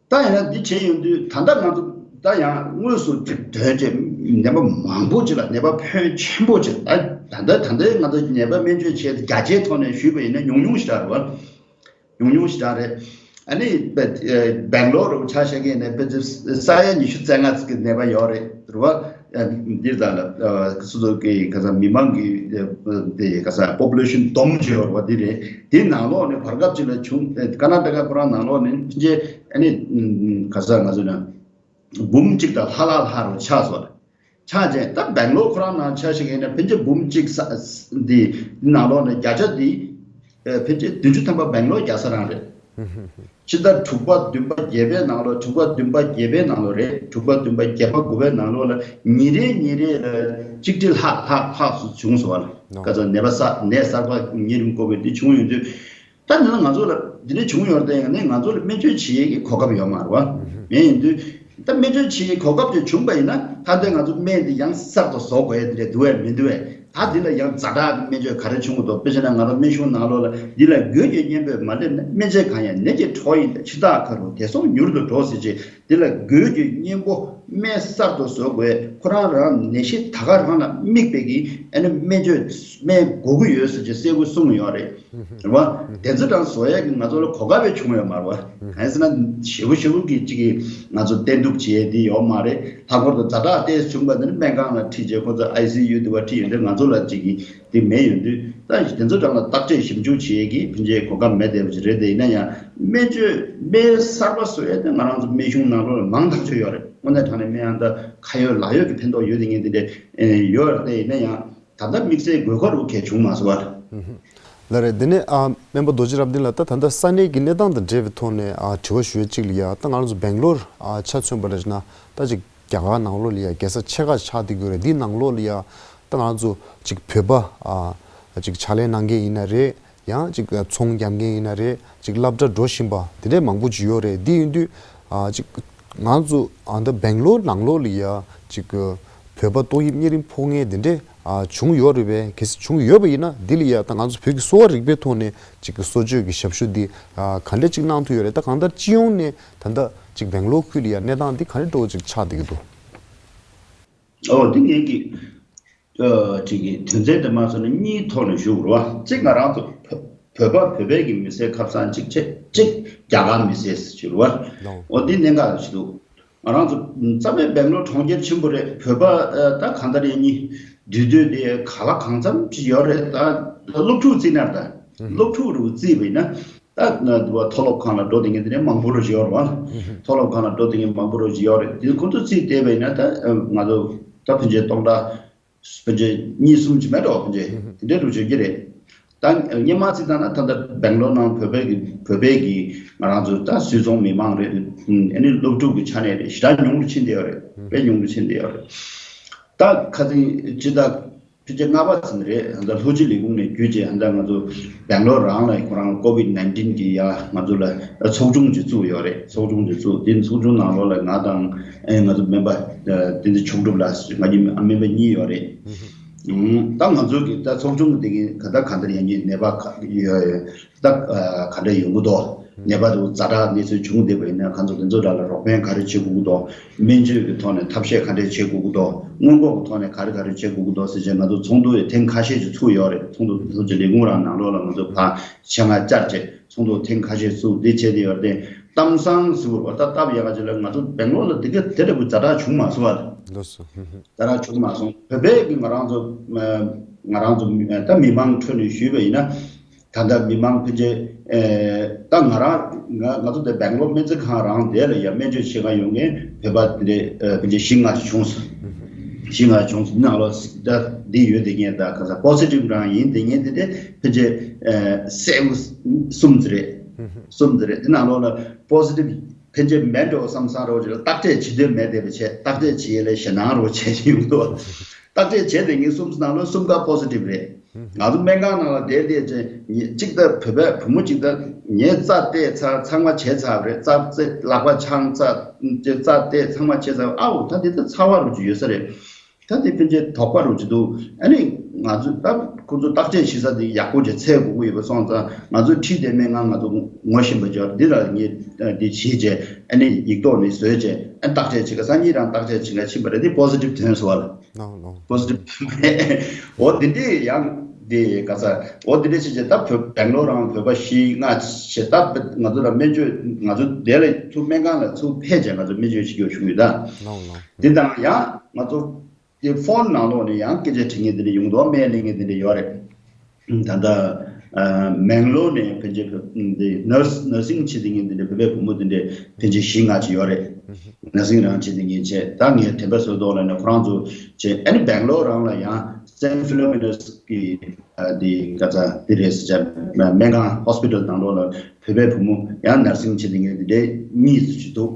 ད་ཡིན་ན་འདི་བྱས་ཡོང་དུས་ད་ལྟ་ང་ཚོ་ད་ཡང་དངོས་སུ་ཅིག་དོན་བྱས་ནད་པ་མང་པོ་ཅིག་ལ་ནད་པ་ཕོན་ཆེན་པོ་ཅིག་ད་ད་ལྟ་ད་ལྟའི་ང་ཚོ་ནད་པ་སྨན་བཅོས་བྱས་ཏེ་བརྒྱ་ཆའི་ཐོག་ནས་ཞུས་པ་ཡིན་ན་ཉུང་ཉུང་ཞིག་རེད་བ། ཉུང་ཉུང་ཞིག་རེད། ཨ་ནི་སྦེང་ལོར་རུ་ཆ་བཞག་གི་ནས་ཕལ་ཆེར་ས་ཡ་ཉི་ཤུ་རྩ་ལྔ་ཅིག་གི་ནད་པ་ཡོད་རེད་རེད་བ། འདིར་ད་ལ་སོ་སོ་གི་ག་ས་མི་མང་གི་དེ་ག་ས་པོ་པུ་ལེ་ཤན་སྡོམ་བྱས་ཡོད་རེད་བ། འདི་རེད། དེའི་ནང་ལོགས་ནས་བར་སྐབས་ཅིག་ལ་བྱུང་ཀ་ན་ཏ་ཀ་ཁོ་རང་ནང་ལོགས་ནས་ཕལ་ཆེར་ཨ་ནི་ག་ས་ང་ཚོ་ན་འབུམ་གཅིག་དང་ལྷག་ལྷག་ལྷག་རུ་ཆགས་སོང་། ཆགས་རྗེས་ད་སྦེང་ལོར་ཁོ་རང་ནང་ཆ་ཞིག་ཡིན་ན་ཕལ་ཆེར་འབུམ་གཅིག་ས་འདི་ནང་ལོགས་ནས་བརྒྱ་ཆ་འདི་ཕལ་ཆེར་བདུན་ཅུ་ཐམ་པ་སྦེང་ལོར་རྒྱག་ས་རང་རེད། ཕྱི་ཟླ་དྲུག་པ་བདུན་པ་བརྒྱད་པའི་ནང་ལོགས་དྲུག་པ་བདུན་པ་བརྒྱད་པའི་ནང་ལོགས་རེད། དྲུག་པ་བདུན་པ་བརྒྱད་པ་དགུ་པའི་ནང་ལོགས་ལ་ཉིན་རེ་ཉིན་རེ་ལ་གཅིག་ཁྲི་ལྷག་ལྷག་ལྷག་ཙམ་བྱུང་སོང་བ་ལ་ནོ། ག་ཚོད་ནད་པ་ས་ནད་གསར་པ་གཉན་རིམས་ཀོ་བིད་འདི་བྱུང་ཡོང་དུས། ད་ནི་ང་ཚོ་ལ་འདི་འདྲ་བྱུང་ཡོད་རེད་དེ་ཡང་ནི་ང་ཚོ་ལ་སྨན་བཅོས་བྱེད་ཡས་ཀྱི་གོ་སྐབས་ཡོད་མ་རེད་བ། ངས་ཡིན་དུས་ད་སྨན་བཅོས་བྱེད་ཡས་གོ་སྐབས་ཅིག་བྱུང་པ་ཡིན་ན་ད་ལྟ་ང་ཚོ་སྨན་འདི་ཡང་གསར་དུ་བཟོ་དགོས་ཡས་འདི་འདྲ་འདུག་བས་མི་འདུག་བས། ད་འདི་ལ་ཡང་ཛ་དྲག་གི་སྨན་བཅོས་ག་རེ་བྱུང་གི་འདུག་དཔེ་བྱས་ན་ང་རང་སྨན་གཞུང་ནང་ལོགས་ལ་འདི་ལ་འགོས་ཀྱི་གཉེན་པོས་མ་སླེབས་ན་སྨན་དཔྱད་གང་ཡང་ནད་ཀྱི་གྲོགས་ཡིན་ལ་ཕྱི་ཐག་ཁ་རུ་བདེ་སོང་མྱུར་དུ་འགྲོ་ཟེར་རྗེས། དེ་ལ་འགོས་ཀྱི་གཉེན་པོ་སྨན་གསར་དུ་བཟོ་དགོས། ཁོ་རང་རང་ནད་གཞི་ད་ག་རང་ལ་དམིགས་པའི་གི་ཨ་ནི་སྨན་བཅོས་སྨན་དགོས་ཀྱི་ཡོད་ཟེར་གྱི་གསལ་པོ་གསུངས་ཡོད་རེད། རེད་བ། དེ་ཚོ་རང་བཟོ་ཡས་ཀྱི་ང་ཚོ་ལ་གོ་སྐབས་བས་བྱུང་ཡོད་མ་རེད་བ། གང་ཡིན་ཟེར་ན་ཞེ་པོ་ཞེ་པོ་གི་གཅིག་གི་ང་ཚོ་བསྟེན་གཏུགས་བྱེད་ཡས་འདི་ཡོད་མ་རེད། ལྷག་པར་དུ་ཛ་དྲག་ཏོག་ཙམ་བྱུང་པ་འདི་ནི་སྨན་ཁང་ལ་ཁྲིད་བྱས་ཁོ་ཚོ་ཨའི་སི་ཡུ་འདི་བ་ཁྲིད་ཡོད་འདི་ང་ཚོ་ལ་གཅིག་གི་དེ་མེད་ཡོད་དུས་ད་དེ་ཚོ་གྲས་ལ་བརྟག་དཔྱད་ཞིབ་འཇུག་བྱེད་ཡས་ཀྱི་ཕན་ཆད་གོ་སྐབས་མེད་བསྡད་པ་ཞིག་རེད་དེ། ཡིན་ན་ཡང་སྨན་བཅོས་སྨན་གསར་པ་བཟོ་ཡས་དེ་ང་རང་ཚོ་སྨན་གཞུང་ནང་ལོགས་ལ་མང་ཐག་ཆོད་ཡོད་རེད། དངོས་གནས་དྲང་གནས་སྨན་ཡང་ད་ཁ་ཡོད་ལག་ཡོད་ཀྱི་ཕན་ཐོགས་ཡོད་དེ་ངས་དེ་འདྲ་ཡོད་རེད་དེ། ཡིན་ན་ཡང་ད་ལྟ་དམིགས་བསལ་དགོས་མཁོ་རུ་གལ་བྱུང་མ་སོང་བ། ལགས་རེད། དེ་ནས་ཨ་སྨན་པ་རྡོ་རྗེ་རབ་བརྟན་ལགས། ད་ད་ལྟ་ས་གནས་ཀྱི་གནས་སྟངས་དང་འབྲེལ་བའི་ཐོག་ནས་ཨ་དྲི་བ་ཞུ་ཡས་གཅིག་ལ་ཡ། ད་ང་རང་ཚོ་སྦེང་ལོར་ཨ་ཆ་མཚོན་པ་རེད་ན་ད་ཅིག་རྒྱ་གར་ནང་ལོགས་ལ་ཡ་རྒྱལ་ས་ཆེ་ཁག་ཆགས་བསྡད་ཀྱི་ཡོད་རེད། འདིའི་ནང་ལོགས་ལ་ཡ་ད་ང་ཚོ་ཅིག་བོད་པ་ཨ་ཅིག་ཕྱག་ལས་གནང་མཁན་ཡིན་ན་རེད། ཡང་ཅིག་ཚོང་རྒྱག་མཁན་ཡིན་ན་རེད། ཅིག་སློབ་གྲྭ་འགྲོ་བཞིན་པ་དེ་འདྲས་མང་པོ་ཅིག་ཡོད་རེད། འདི་ཡིན་དུས་ཨ་ཅིག་ང་ཚོ་ཨ་ད་སྦེང་ལོར་ནང་ལོགས་ལ་ཡ་ཅིག་བོད་པ་ཏོག་དབྱིབས་གཉན་རིམས་ཕོག་མཁན་དེ་འདྲས་ཨ་བྱུང་ཡོད་རེད་པས། གལ་སྲིད་བྱུང་ཡོད་པ་ཡིན་ན་འདི་ལ་ཡ་ད་ང་ཚོ་བོད་ཀྱི་གསོ་བ་རིག་པའི་ཐོག་ནས་ཅིག་གསོ་བཅོས་ཀྱི་ཞབས་ཞུ་འདི་ཨ་ག་འདྲས་ཅིག་གནང་ཐུབ་ཡོད་རེད། ད་གང་ལྟར་སྤྱི་ཡོངས་ནས་ད་ལྟ་ཅིག་སྦེང་ལོར་ཁུལ་ལ་ཡ་གནས་སྟངས་འདི་ག་རེ་འདྲ་བོ་ཅིག་ཆགས་བསྡད་ཀྱི་འདུག་ཨོ་འདི་ངེད་ཀྱི་ཨ་ཅིག་གི་དོན་ཚན་དེ་མ་སོང་ན་གཉིས་ཐོག་ནས་ཞུ་དགོས་རེད་བ། གཅིག་ང་རང་ཚོ་བོད་བོད་པ་བོད་པའི་གི་མི་སེར་ཁ་སང་གཅིག་བྱས་གཅིག་རྒྱ་གར་མི་སེར་ཞུ་རེད་བ། ལགས། ཨོ་འདི་གནད་འགག་ཞིག་འདུག་ང་རང་ཚོ་རྩ་བའི་སྦེང་ལོར་གྲོང་ཁྱེར་ཆེན་པོ་རེད། བོད་པ་ཨ་ད་གང་ལྟར་ཡིན་ནི་འདུས་སྡོད་དེ་ག་ལ་གང་འཚམ་ཅིག་ཡོད་རེད། ད་སློབ་ཕྲུག་བརྩིས་ན་ད་སློབ་ཕྲུག་རུ་བརྩིས་པ་ཡིན་ན་ད་ན་མཐོ་སློབ་ཁང་ལ་འགྲོ་བསྡད་མཁན་དེ་འདྲ་མང་པོ་རུ་ཡོད་རེད་བ། མཐོ་སློབ་ཁང་ལ་འགྲོ་བསྡད་མཁན་མང་པོ་རུ་ཡོད་རེད། དེ་ཁོ་ཚོ་བརྩིས་བལྟས་པ་ཡིན་ན་ད་ང་ཚོ་ད་ཕན་ཆད་སྟོང་ཕྲག་ཕལ་ཆེར་གཉིས་གསུམ་ཅིག་མེད་འགྲོ། ཕལ་ཆེར་དེ་འདྲའི་རུ་བརྗོད་ཀྱི་རེད། ད་སྔོན་མ་བརྩིས་བཏང་ན་ད་ལྟ་སྦེང་ལོར་ནང་བོད་པའི་གི་བོད་པའི་གི་ང་རང་ཚོ་ད་སུད་ཚོང་མི་མང་རེད། ཨ་ནི་སློབ་ཕྲུག་གི་ཆ་ནས་རེད། ཞེ་དྲག་ཉུང་རུ་ཕྱིན་བསྡད་ཡོད་རེད། དཔེ་ཉུང་རུ་ཕྱིན་བསྡད་ཡོད་རེད། ད་ཁ་སང་སྤྱི་ཟླ་ ཆུ་ཚོད་ལྔ་པ་ཟིན་རེད། ཧན་ད་ལྷོ་སྤྱི་ལས་ཁུངས་ནས་བརྒྱུད་རྗེས་ཧན་ད་ང་ཚོ་སྦེང་ལོར་རང་ལ་ཁོ་རང་ཀོ་ཝིད་ནའིན་ཊིན་གི་ཡ་ང་ཚོ་ལ་ཚོགས་ཆུང་ཅིག་བཙུགས་ཡོད་རེད། ཚོགས་ཆུང་ཅིག་བཙུགས། དེ་ཚོགས་ཆུང་ནང་ལོགས་ལ་ང་དང་ཨེ་ང་ཚོ་སྨན་པ་ཨ་བསྟན་འཛིན་མཆོག་གྲུབ་ལགས་ང་གཉིས་སྨན་པ་གཉིས་ཡོད་རེད། ཨུམ། ད་ང་ཚོ་གི་ད་ཚོགས་ཆུང་དེ་གི་ག་ད་ག་འདྲ་ཡིན་གྱི་ནད་པ་ག་ཡོད་ཡོད། ད་ཨ་ག་འདྲ་ཡོང་གི་འདུག་ནད་པ་དེ་ཛ་དྲག་གནས་ཚུལ་བྱུང་བསྡད་པ་ཡིན་ན་ང་ཚོ་དེ་ཚོ་ལ་ལ་རོགས་ཕན་ག་རེ་བྱེད་དགོས་ཀྱི་འདུག་སྨན་བཅོས་ཀྱི་ཐོག་ནས་ཐབས་ཤེས་ག་འདྲ་བྱེད་དགོས་ཀྱི་འདུག་སྔོན་འགོག་གི་ཐོག་ནས་ག་རེ་ག་རེ་བྱེད་དགོས་ཀྱི་འདུག་ཟེར་བྱས་ང་ཚོ་ཚོགས་འདུ་ཡི་ཐེངས་ཁ་ཤས་ཅིག་ཚུགས་ཡོད་རེད། ཚོགས་འདུ་དེ་ཚོ་ཅིག་ལས་ཁུངས་རང་ནང་ལོགས་ལ་ང་ཚོ་ཕར་ཆེད་མངགས་བཅར་བྱས་ཚོགས་འདུ་ཐེངས་ཁ་ཤས་ཚུགས་འདི་བྱས་ཏེ་ཡོད་རེད་དེ། གཏམ་བཟང་ཟེར་བ་ད་སྟབས་ཡག་ཅིག་ལ་ང་ཚོ་སྦེང་ལོར་ལ་དེ་ག་དེ་འདྲ་བུ་ཛ་དྲག་བྱུང་མ་སོང་བ། ལགས་སོ། ཧུམ་ཧུམ། ཛ་དྲག་བྱུང་མ་སོང་། བོད་པའི་གི་ང་རང་ཚོ་ང་རང་ཚོ་ད་མི་མང་ཁྲོད་ནས་ཞུས་པ་ཡིན་ན། ད་ལྟ་མི་མང་ཕལ་ཆེར་ད་ང་རང་ང་ང་ཚོ་དེ་སྦེང་ལོར་སྨན་རྩིས་ཁང་རང་དེ་ལ་ཡང་སྨན་བཅོས་བྱེད་ག་ཡོང་མཁན་བོད་པ་དེ་འདྲ་ཕལ་ཆེར་བཞི་ལྔ་ཞིག་བྱུང་སོང་། བཞི་ལྔ་བྱུང་སོང་། ནང་ལོགས་ད་འདི་ཡོད་དེ་ངས་ད་ག་ས་པོ་སི་ཊིབ་རང་ཡིན་དེ་ངས་དེ་འདྲ་ཕལ་ཆེར་གསལ་པོ་གསུམ་ཙམ་རེད། གསུམ་ཙམ་རེད། དེ་ནང་ལོགས་ལ་པོ་སི་ཊིབ་ཕལ་ཆེར་མེད་འགྲོ་བསམ་བསམ་རོགས་ཅིག་ལ་བརྟག་དཔྱད་བྱེད་འདོད་མེད་བསྡད་པ་བྱས། བརྟག་དཔྱད་བྱེད་ཡས་ལ་ཞེད་སྣང་རོགས་བྱས་ཡོང་འདུག་བརྟག་དཔྱད་བྱས་དེ་ངས་གསུམ་ནང་ལོ་གསུམ་ཀ་པོ་སི་ཊིབ་རེད། ང་ཚོ་སྨན་ཁང་ནང་ལ་བསྡད་བསྡད་བྱས་ཉི་གཅིག་ད་བོད་པའི་བུ་མོ་གཅིག་ད་ངས་རྩ་བལྟས་ཚར་ཚང་མ་བྱས་ཚར་བ་རེད། རྩ་རྩེ་ལག་པ་འཆང་རྩ་རྩ་བལྟས་ཚང་མ་བྱས་ཚར་བ། ཨའོ་ད་འདི་ད་ཚ་བ་རོགས་ཅིག་ཡོད་ས་རེད། ད་དེ་ཕན་ཆད་དོགས་པ་རུ་ཅི་འདུག་ཨ་ནི་ང་ཚོས་ད་ཁོ་ཚོ་བརྟག་དཔྱད་བྱེད་ས་དེ་ཡག་པོ་བྱས་འཚོལ་དགོས་ཀྱི་ཡོད་པ་སོང་ཙང་ང་ཚོས་ཁྲིད་དེ་མེད་ང་ང་ཚོ་ངོ་ཤེས་པ་ཅིག་འདི་ལ་ངས་འདི་བྱེད་བྱས་ཨ་ནི་ཡིག་ཐོག་ནས་བཟོས་བྱས་ཨ་བརྟག་དཔྱད་བྱེད་ག་སང་ཉིན་རང་བརྟག་དཔྱད་བྱེད་ག་ཕྱིན་པ་རེད། དེ་པོ་སི་ཊིབ་ཐོན་སོང་བ་ལ། ལོ་ལོ། པོ་སི་ཊིབ་ཐོན་པས་འོ་དེ་འདྲས་ཡང་དེ་ག་ས་འོ་དེ་འདྲས་བྱེད་བྱས་ད་བོད་སྦེང་ལོར་རང་བོད་པ་བཞི་ལྔ་བྱས་ད་ང་ཚོ་ལ་སྨན་བཅོས་ང་ཚོ་དེ་ལ་ཚུར་སྨན་ཁང་ལ་ཚུར་ཕེབས་བྱས་ང་ཚོ་སྨན་བཅོས་བྱེད་རྒྱུ་བྱུང་ཡོད་ད། ལོ་ལོ། དེ་དང་ཡང་ང་ཚོ། དེ་ཕོན་ནང་ལོགས་ནས་ཡང་སྐད་ཆ་དྲི་མཁན་དེ་འདྲ་ཡོང་འདུག་སྨན་ལེན་མཁན་དེ་འདྲ་ཡོད་རེད། ད་ལྟ་ཨ་མེང་ལོར་ནས་ཕལ་ཆེར་བོད་འདི་ནར་སི་ནར་སིང་བྱེད་མཁན་དེ་འདྲ་བོད་པའི་བུ་མོ་དེ་འདྲ་ཕལ་ཆེར་བཞི་ལྔ་ཅིག་ཡོད་རེད། ནར་སིང་རང་བྱེད་མཁན་བྱས་ད་ངས་དྲན་པ་གསོས་ཐོག་ལ་ནས་ཁོ་རང་ཚོ་བྱས་ཨ་ནི་སྦེང་ལོར་རང་ལ་ཡང་སེན་ཕི་ལོ་མི་ནར་སི་གི་ཨ་དེ་ག་ཚ་དེ་རེད་ཟེར་བྱས་སྨན་ཁང་ཧོ་སི་པི་ཊལ་ནང་ལོགས་ལ། བོད་པའི་བུ་མོ་ཡང་ནར་སིང་བྱེད་མཁན་དེ་འདྲའི་གཉིས་སུ་ཅིག་འདུག་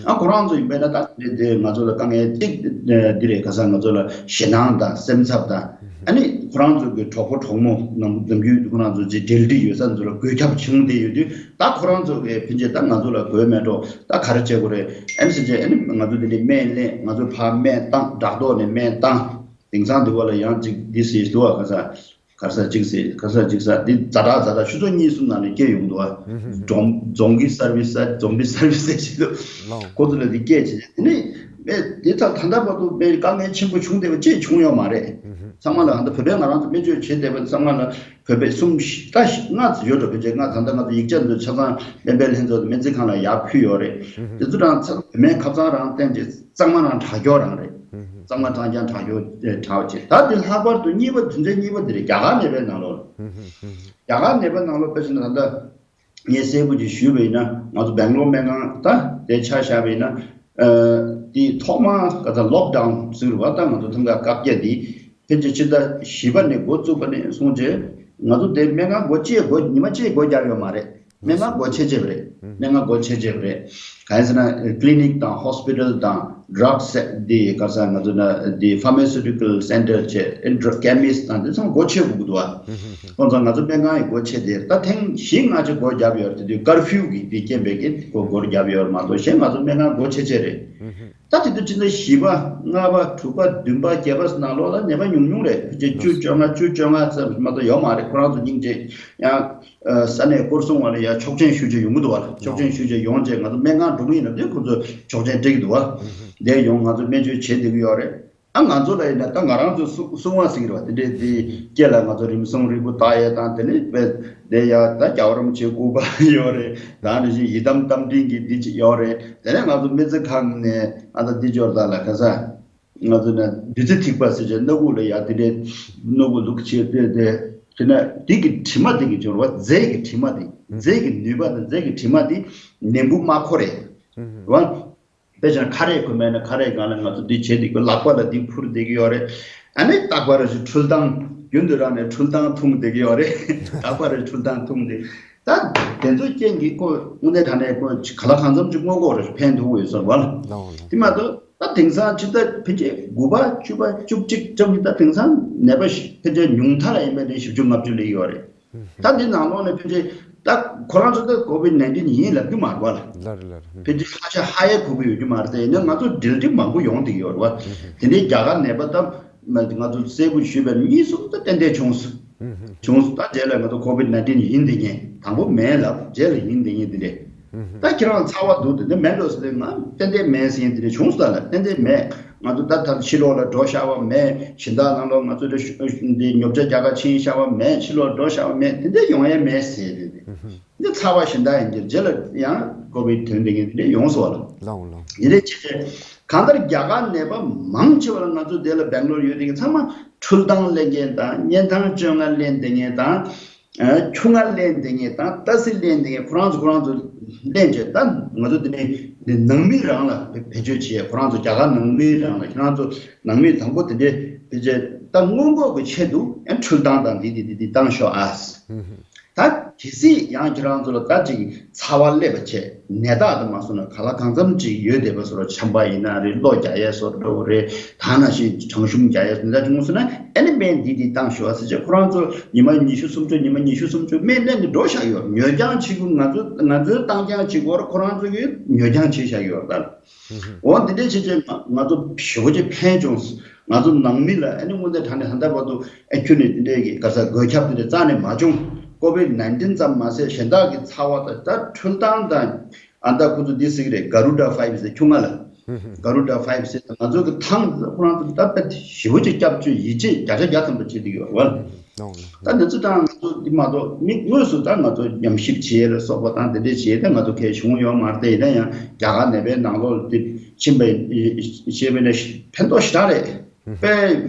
ཨ་ཁོ་རང་ཚོ་ཡིན་པས་ན་ད་དེ་དེ་ང་ཚོ་ལ་དཀའ་ངལ་གཅིག་འདི་རེད། ཁ་སང་ང་ཚོ་ལ་ཞེད་སྣང་དང་སེམས་འཚབ་དང་ཨ་ནི་ཁོ་རང་ཚོ་གི་གྲོགས་པོ་གྲོགས་མོ་ནམ་ནམ་རྒྱུན་ཁོ་རང་ཚོ་ཅིག་འབྲེལ་འདྲིས་ཡོད་ས་ཚོ་ལ་འགོས་ཁྱབ་བྱུང་བསྡད་ཡོད་དུས་ད་ཁོ་རང་ཚོ་གི་ཕན་ཆད་ད་ང་ཚོ་ལ་འགོས་མེད་འགྲོ་ད་ག་རེ་བྱེད་དགོས་རེད། ཨ་ནི་ཟེར་བྱས་ཨ་ནི་ང་ཚོ་འདི་འདྲའི་སྨན་ལེན་ང་ཚོ་ཕར་སྨན་བཏང་བྲག་ཐོག་ནས་སྨན་བཏང་དེང་སང་འདི་བ་ལ་ཡང་ཅིག་འདི་ཟེར་འདུག་བ་ཁ་སང་། ག་ས་གཅིག་ཟེར་ག་ས་གཅིག་ཟེར་འདི་ཛ་དྲག་ཛ་དྲག་ཆུ་ཚོད་གཉིས་གསུམ་ནང་ནས་སྐྱེལ་ཡོང་འདུག་བ། ཛོམ་ཛོམ་བི་སར་བི་སི་ཛོམ་བི་སར་བི་སི་ཟེར་གྱི་འདུག་ལོ། ཁོ་ཚོ་ལ་འདི་སྐད་ཆ་དེ་ནི་དེ་ད་ད་ལྟ་བར་དུ་དཔེ་དཀའ་ངལ་ཆེན་པོ་བྱུང་བསྡད་པ་ཅིག་བྱུང་ཡོད་མ་རེད། ཚང་མ་ལ་ད་ལྟ་བོད་པའི་ང་རང་ཚོ་སྨན་བཅོས་བྱེད་བསྡད་པ་ཚང་མ་ལ་བོད་པའི་གསུམ་བཞི་ད་ལྔ་ཡོད་འགྲོ། བོད་ཆས་ལྔ་ད་ལྟ་ང་ཚོ་ཡིག་ཆ་འདི་ཆ་ཚང་སྨན་པའི་ལྷན་ཚོགས་སྨན་རྩིས་ཁང་ལ་ཡར་ཕུལ་ཡོད་རེད། དེ་ཚོ་རང་ཚ་བོད་སྨན་ཁ་ཚང་རང་བསྟན་ཅིག་གཙང་མ་རང་དྲག་སྐྱོ་རང་རེད། གཙང་མ་གཙང་རྐྱང་དྲག་སྐྱོ་དྲག་ཅིག་ད་དེ་ལྷག་པར་དུ་གཉིས་པ་དོན་ཚན་གཉིས་པ་དེ་རེད། རྒྱ་གར་ནད་པའི་ནང་ལོགས། རྒྱ་གར་ནད་པའི་ནང་ལོགས་དཔེ་བྱས་ན་ད་ལྟ་ངས་གསལ་པོ་ཅིག་ཞུས་པ་ཡིན་ན་ང་ཚོ་སྦེང་ལོར་སྨན་ཁང་ད་དེ་ཆ་བཞག་པ་ཡིན་ན་དེ་ཐོག་མ་ག་ཚ་ལོག་ཌའུན་ཟེར་བ་ད་ང་ཚོ་ཐང་ག་བཀག་རྒྱ་དེ་ཕལ་ཆེར་ཕྱི་ཟླ་བཞི་པ་ནས་འགོ་བཙུགས་པ་ནས་བཟུང་རྗེས་ང་ཚོ་དེ་སྨན་ཁང་སྒོ་ཕྱེ་སྒོ་ཉི་མ་གཅིག་སྒོ་བརྒྱབ་ཡོད་མ་རེད། སྨན་ཁང་སྒོ་ཕྱེ་བྱས་པ་རེད། སྨན་ཁང་སྒོ་ཕྱེ་བྱས་པ་རེད། གང་ཡིན་ཟེར་ན་ཀི་ལི་ནིག་དང་ཧོ་སི་པི་ཊལ་དང་ཌྲག་སེ་འདི་ག་ས་ང་ཚོ་ན་འདི་ཕ་མ་སུ་ཊི་ཀལ་སེན་ཊར་བྱས་ཨེ་ཌྲག་ཀེ་མིས་དང་འདི་ཚང་སྒོ་ཕྱེ་དགོས་ཀྱི་འདུག་ཨ། ཁོང་ཚོ་ང་ཚོ་སྨན་ཁང་ཡི་སྒོ་ཕྱེ་དེ་ད་ཐེངས་བཞི་ལྔ་ཅིག་སྒོ་བརྒྱབ་ཡོད་རེད། དེ་དུས་ཀར་ཕིའུ་གི་དེ་རྐྱེན་པས་ཀྱི་སྒོ་སྒོར་བརྒྱབ་ཡོད་རེད་མ་གཏོགས་གཞན་ང་ཚོ་སྨན་ཁང་སྒོ་ཕྱེ་བྱས་རེད། ད་དེ་དུས་ཕྱི་ཟླ་བཞི་པ་ལྔ་པ་དྲུག་པ་བདུན་པ་བརྒྱད་པ་ནང་ལོགས་ལ་ནད་པ་ཉུང་ཉུང་རེད། ཕལ་ཆེར་བཅུ་བཅོ་ལྔ་བཅུ་བཅོ་ལྔ་ཙམ་མ་གཏོགས་ཡོད་མ་རེད། ཁོ་རང་ཚོ་སྙིང་རྗེ་ཡང་། ས་གནས་སྐོར་སྲུང་བ་ལ་ཡ་ཆོག་མཆན་ཞུ་བྱས་ཡོང་གི་འདུག་བ། ཆོག་མཆན་ཞུ་བྱས་ཡོང་རྗེས་ང་ཚོ་སྨན་ཁང་འགྲོ་གི་ཡིན་ན་དེ་ཁོ་ཚོས་ཆོག་མཆན་སྤྲད་ཀྱི་འདུག་བ། དེ་ཡོང་ང་ཚོ་སྨན་བཅོས་བྱེད་བསྡད་ཀྱི་ཡོད་རེད། ཨ་ང་ཚོ་ལ་ཡིན་ན་ད་ང་རང་ཚོ་སྲུང་སྲུང་བ་ཟེར་གྱི་རེད་བ། དེ་འདྲའི་དེ་སྐེ་ལ་ང་ཚོ་རིམས་སྲུང་རིལ་བུ་བཏགས་ཡས་དང་དེ་ནས་དཔེ་དེ་ཡ་ད་རྒྱལ་བ་རིན་པོ་ཆེའི་སྐུ་པར་ཡོད་རེད། ད་ནི་བཞིན་ཡི་དམ་རྟ་མགྲིན་གྱི་འདི་ཅིག་ཡོད་རེད། དེ་ནས་ང་ཚོ་སྨན་རྩིས་ཁང་ནས་ང་ཚོ་འདི་འབྱོར་ད་ལ་ཁ་ས། ང་ཚོ་ནས་བདུད་རྩི་ཐིགས་པ་ཟེར་བྱས་སྣ་ཁུག་ལ་ཡ་དེ་འདྲའི་སྣ་ཁུག་ལུག་ཆེ་དེ་དེ་དེ་ནས་དེ་གི་དྲི་མ་དེ་གི་སྦྱོར་བ་རྫས་ཀྱི་དྲི་མ་དེ་རྫས་ཀྱི་ནུས་པ་དང་རྫས་ཀྱི་དྲི་མ་དེ་ནད་འབུ་དམར་ཁོ་རེད་བ། དཔེ་བྱས་ན་ཁ་རས་གོན་པ་ཡིན་ན་ཁ་རས་སྒང་ལ་ང་ཚོ་འདི་བྱེད་དེ་གི་ལག་པ་ལ་འདི་འཕུར་བསྡད་ཀྱི་ཡོད་རེད། ཨ་ནི་རྟག་པར་རེ་ཞིག་འཕྲུལ་ཐང་རྒྱུན་དུ་རང་ནས་འཕྲུལ་ཐང་འཐུང་བསྡད་ཀྱི་ཡོད་རེད། རྟག་པར་རེ་འཕྲུལ་ཐང་འཐུང་བསྡད། ད་དེ་ཚོའི་རྐྱེན་གྱིས་ཁོ་དངོས་གནས་དྲང་གནས་ཁོ་ག་ལ་གང་འཚམ་ཅིག་སྔོན་འགོག་རེ་ཕན་ཐོགས་ཡོད་ཟེར་བ་ལ། དེ་མ་གཏོགས། ད་དེང་སང་ཕྱི་ཟླ་ཕལ་ཆེར་དགུ་པ་བཅུ་པ་བཅུ་གཅིག་ཙམ་གྱི་ད་དེང་སང་ནད་པ་ཞིག་ཕལ་ཆེར་ཉུང་མཐའ་ལ་ཡིན་པ་དེ་བཞི་བཅུ་ལྔ་བཅུ་སླེབས་ཡོད་རེད། ད་འདི་ནང་ལོགས་ནས་ཕལ་ཆེར་ད་ཁོ་རང་ཚོ་ད་ཀོ་བིད་ནའིན་ཊིན་ཡིན་ལབ་རྒྱུ་མ་རེད་བ་ལ། ལགས་རེད་ལགས་རེད། ཕལ་ཆེར་ཧ་ཅང་ཧ་ཡ་གོ་གི་ཡོད་རྒྱུ་མ་རེད་དེ། ཡིན་ན་ང་ཚོ་འགྲེལ་བརྗོད་མང་པོ་ཡོང་བསྡད་ཀྱི་ཡོད་རེད་བ། དེ་འདྲའི་རྒྱ་གར་ནད་པ་ད་ང་ཚོ་གསལ་པོ་ཞུས་པ་གཉིས་གསུམ་ད་ཏན་ཏན་བྱུང་སོང་། བྱུང་སོང་། ད་རྗེས་ལ་ང་ཚོ་ཀོ་བིད་ནའིན་ཊིན་ཡིན་བསྡད་མཁན་དང་པོ་མེད་ལབ། རྗེས་ལ་ཡིན་བསྡད་མཁན་དེ་འདྲས། ད་ཁྱེད་རང་ཚ་བ་འདུག་དེ་འདྲ་མེད་འགྲོ་ཟེར་ཏེ་ང་ཏན་ཏན་མེད་ཟེར་མཁན་དེ་འདྲས་བྱུང་སོང་ད་ལ། ཏན་ཏན་མེད། ང་ཚོ་ད་ད་ཕྱི་ལོགས་ལ་འགྲོ་བཞག་པ་མེད། གཞན་དག་ནང་ལོགས་ང་ཚོ་འདི་ཉོ་ཆ་རྒྱག་ག་ཕྱིན་བཞག་པ་མེད། ཕྱི་ལོགས་འགྲོ་བཞག་པ་མེད། དེ་འདྲས་ཡོང་ཡས་མེད་ཟེར་དེ་འདྲས། འདི་ཚ་བ་གཞན་དག་ཡིན་གྱི་རྗེས་ལ་ཡང་ཀོ་བིད་ཐོན་བསྡད་མཁན་དེ་འདྲས་ཡོང་སོང་བ་ལ། ལའོ་ལའོ། དེ་འདྲས་བྱས་བྱས་གང་ལྟར་རྒྱ་གར་ནད་པ་མང་ཆེ་བ་ལ་ང་ཚོ་དེ་ལ་སྦེང་ལོར་ཡོད་དེ་གི་ཚང་མ་འཕྲུལ་ཐང་ལེན་མཁན་དང་། གཉན་ཐང་བཅོ་ལྔ་ལེན་བསྡད་མཁན་དང་། ཨ། ཁྱུ་མངར་ལེན་བསྡད་མཁན་དང་། ཏ་སི་ལེན་བསྡད་མཁན། ཁོ་རང་ཚོ་ཁོ་རང་ཚོ་ལེན་བྱས། ད་ང་ཚོ་དེ་ནས་འདི་ནང་མི་རང་ལ་བེད་སྤྱོད་བྱས། ཁོ་རང་ཚོ་རྒྱ་གར་ནང་མི་རང་ལ། ཁྱེད་རང་ཚོ་ནང་མི་དང་པོ་དེ་འདྲས་བེད་སྤྱོད། ད་སྔོན་འགོག་གི་ཆེད་དུ་ཨ་འཕྲུལ་ཐང་དང་འདི་འདི་འདི་འདི་བཏང་ཤོག་ཨ། ད་གལ་སྲིད་ཡང་ཁྱེད་རང་ཚོ་ལ་ད་ཅིག་ཚ་བ་སླེབས་པ་བྱས། ནད་རྟགས་དེ་མ་སོང་ན་ག་ལ་གང་འཚམ་ཅིག་ཡོད་བསྡད་པ་བཟོ་འདྲ། ཆམ་པ་ཡིན་ན་རེད། གློ་རྒྱག་ཡས་བཟོ་འདྲ་བོ་རེད། ད་ནང་བཞིན་གྲང་ཤུམ་རྒྱག་ཡས་བཟོ་འདྲ་བྱུང་སོང་ན། ཨ་ནི་སྨན་འདི་འདི་བཏང་ཤོག་ཟེར་བྱས། ཁོ་རང་ཚོ་ཉི་མ་ཉི་ཤུ་སུམ་ཅུ། ཉི་མ་ཉི་ཤུ་སུམ་ཅུ་སྨན་ལེན་དུ་འགྲོ་བཞག་ཡོད། ཉོ་རྐྱང་བྱེད་དགོས། ང་ཚོ་ང་ཚོའི་བཏང་རྐྱང་བྱེད་དགོས། ཁོ་རང་ཚོ་གིས་ཉོ་རྐྱང་བྱེད་བཞག་ཡོད་ད། འོ་འདི་འདྲས་བྱས་བྱས་ང་ང་ཚོ་ཞེ་པོ་ཅིག་ཕན་བྱུང་། ང་ཚོ་ནང་མི་ལ་ཨ་ནི་དངོས་གནས་དྲང་གནས་ད་ལྟ་བར་དུ་ཨ་ཁྱོན་ནས་འདི་འདྲས་ཀྱི་ག་ས་འགོས་ཁྱབ་འདི་འདྲས་རྩ་ནས་མ་བྱུང་། ཀོ་བིད་ནའིན་ཊིན་ཙམ་མ་ཟད་གཞན་དག་གི་ཚ་བ་དང་། ད་འཕྲུལ་ཐང་དང་། ཨ། ད་ཁོ་ཚོ་འདི་ཟེར་གི་རེད། ག་རུ་ཌ་ཕའིབ་ཟེར། ཁྱུ་མངར་ལ། ག་རུ་ཌ་ཕའིབ་ཟེར། ང་ཚོ་གི་ཐང་ཁོ་རང་ཚོ་ད་དཔེ་ཞེ་པོ་ཅིག་སྐྱབས་བཅོལ་ཡིད་ཆེས་བརྒྱ་ཆ་བརྒྱ་ཐམ་པ་བྱེད་ཀྱི་ཡོད་རེད་བ། ད་འདི་ཚོ་དང་ང་ཚོ་འདི་མ་གཏོགས་མི་དངོས་སུ་ད་ང་ཚོ་ཉམས་ཞིབ་བྱེད་ལ་སོགས་པ་དང་དེ་འདྲས་བྱེད་ད་ང་ཚོ་གལ་བྱུང་ཡོད་མ་རེད་དེ། ཡིན་ན་ཡང་རྒྱ་གར་ནད་པའི་ནང་ལོགས་ལ་དེ་ཕྱིན་པ་བྱས་པས་ན་ཕན་ཐོགས་ཞེ་དྲག་རེད། དཔེ་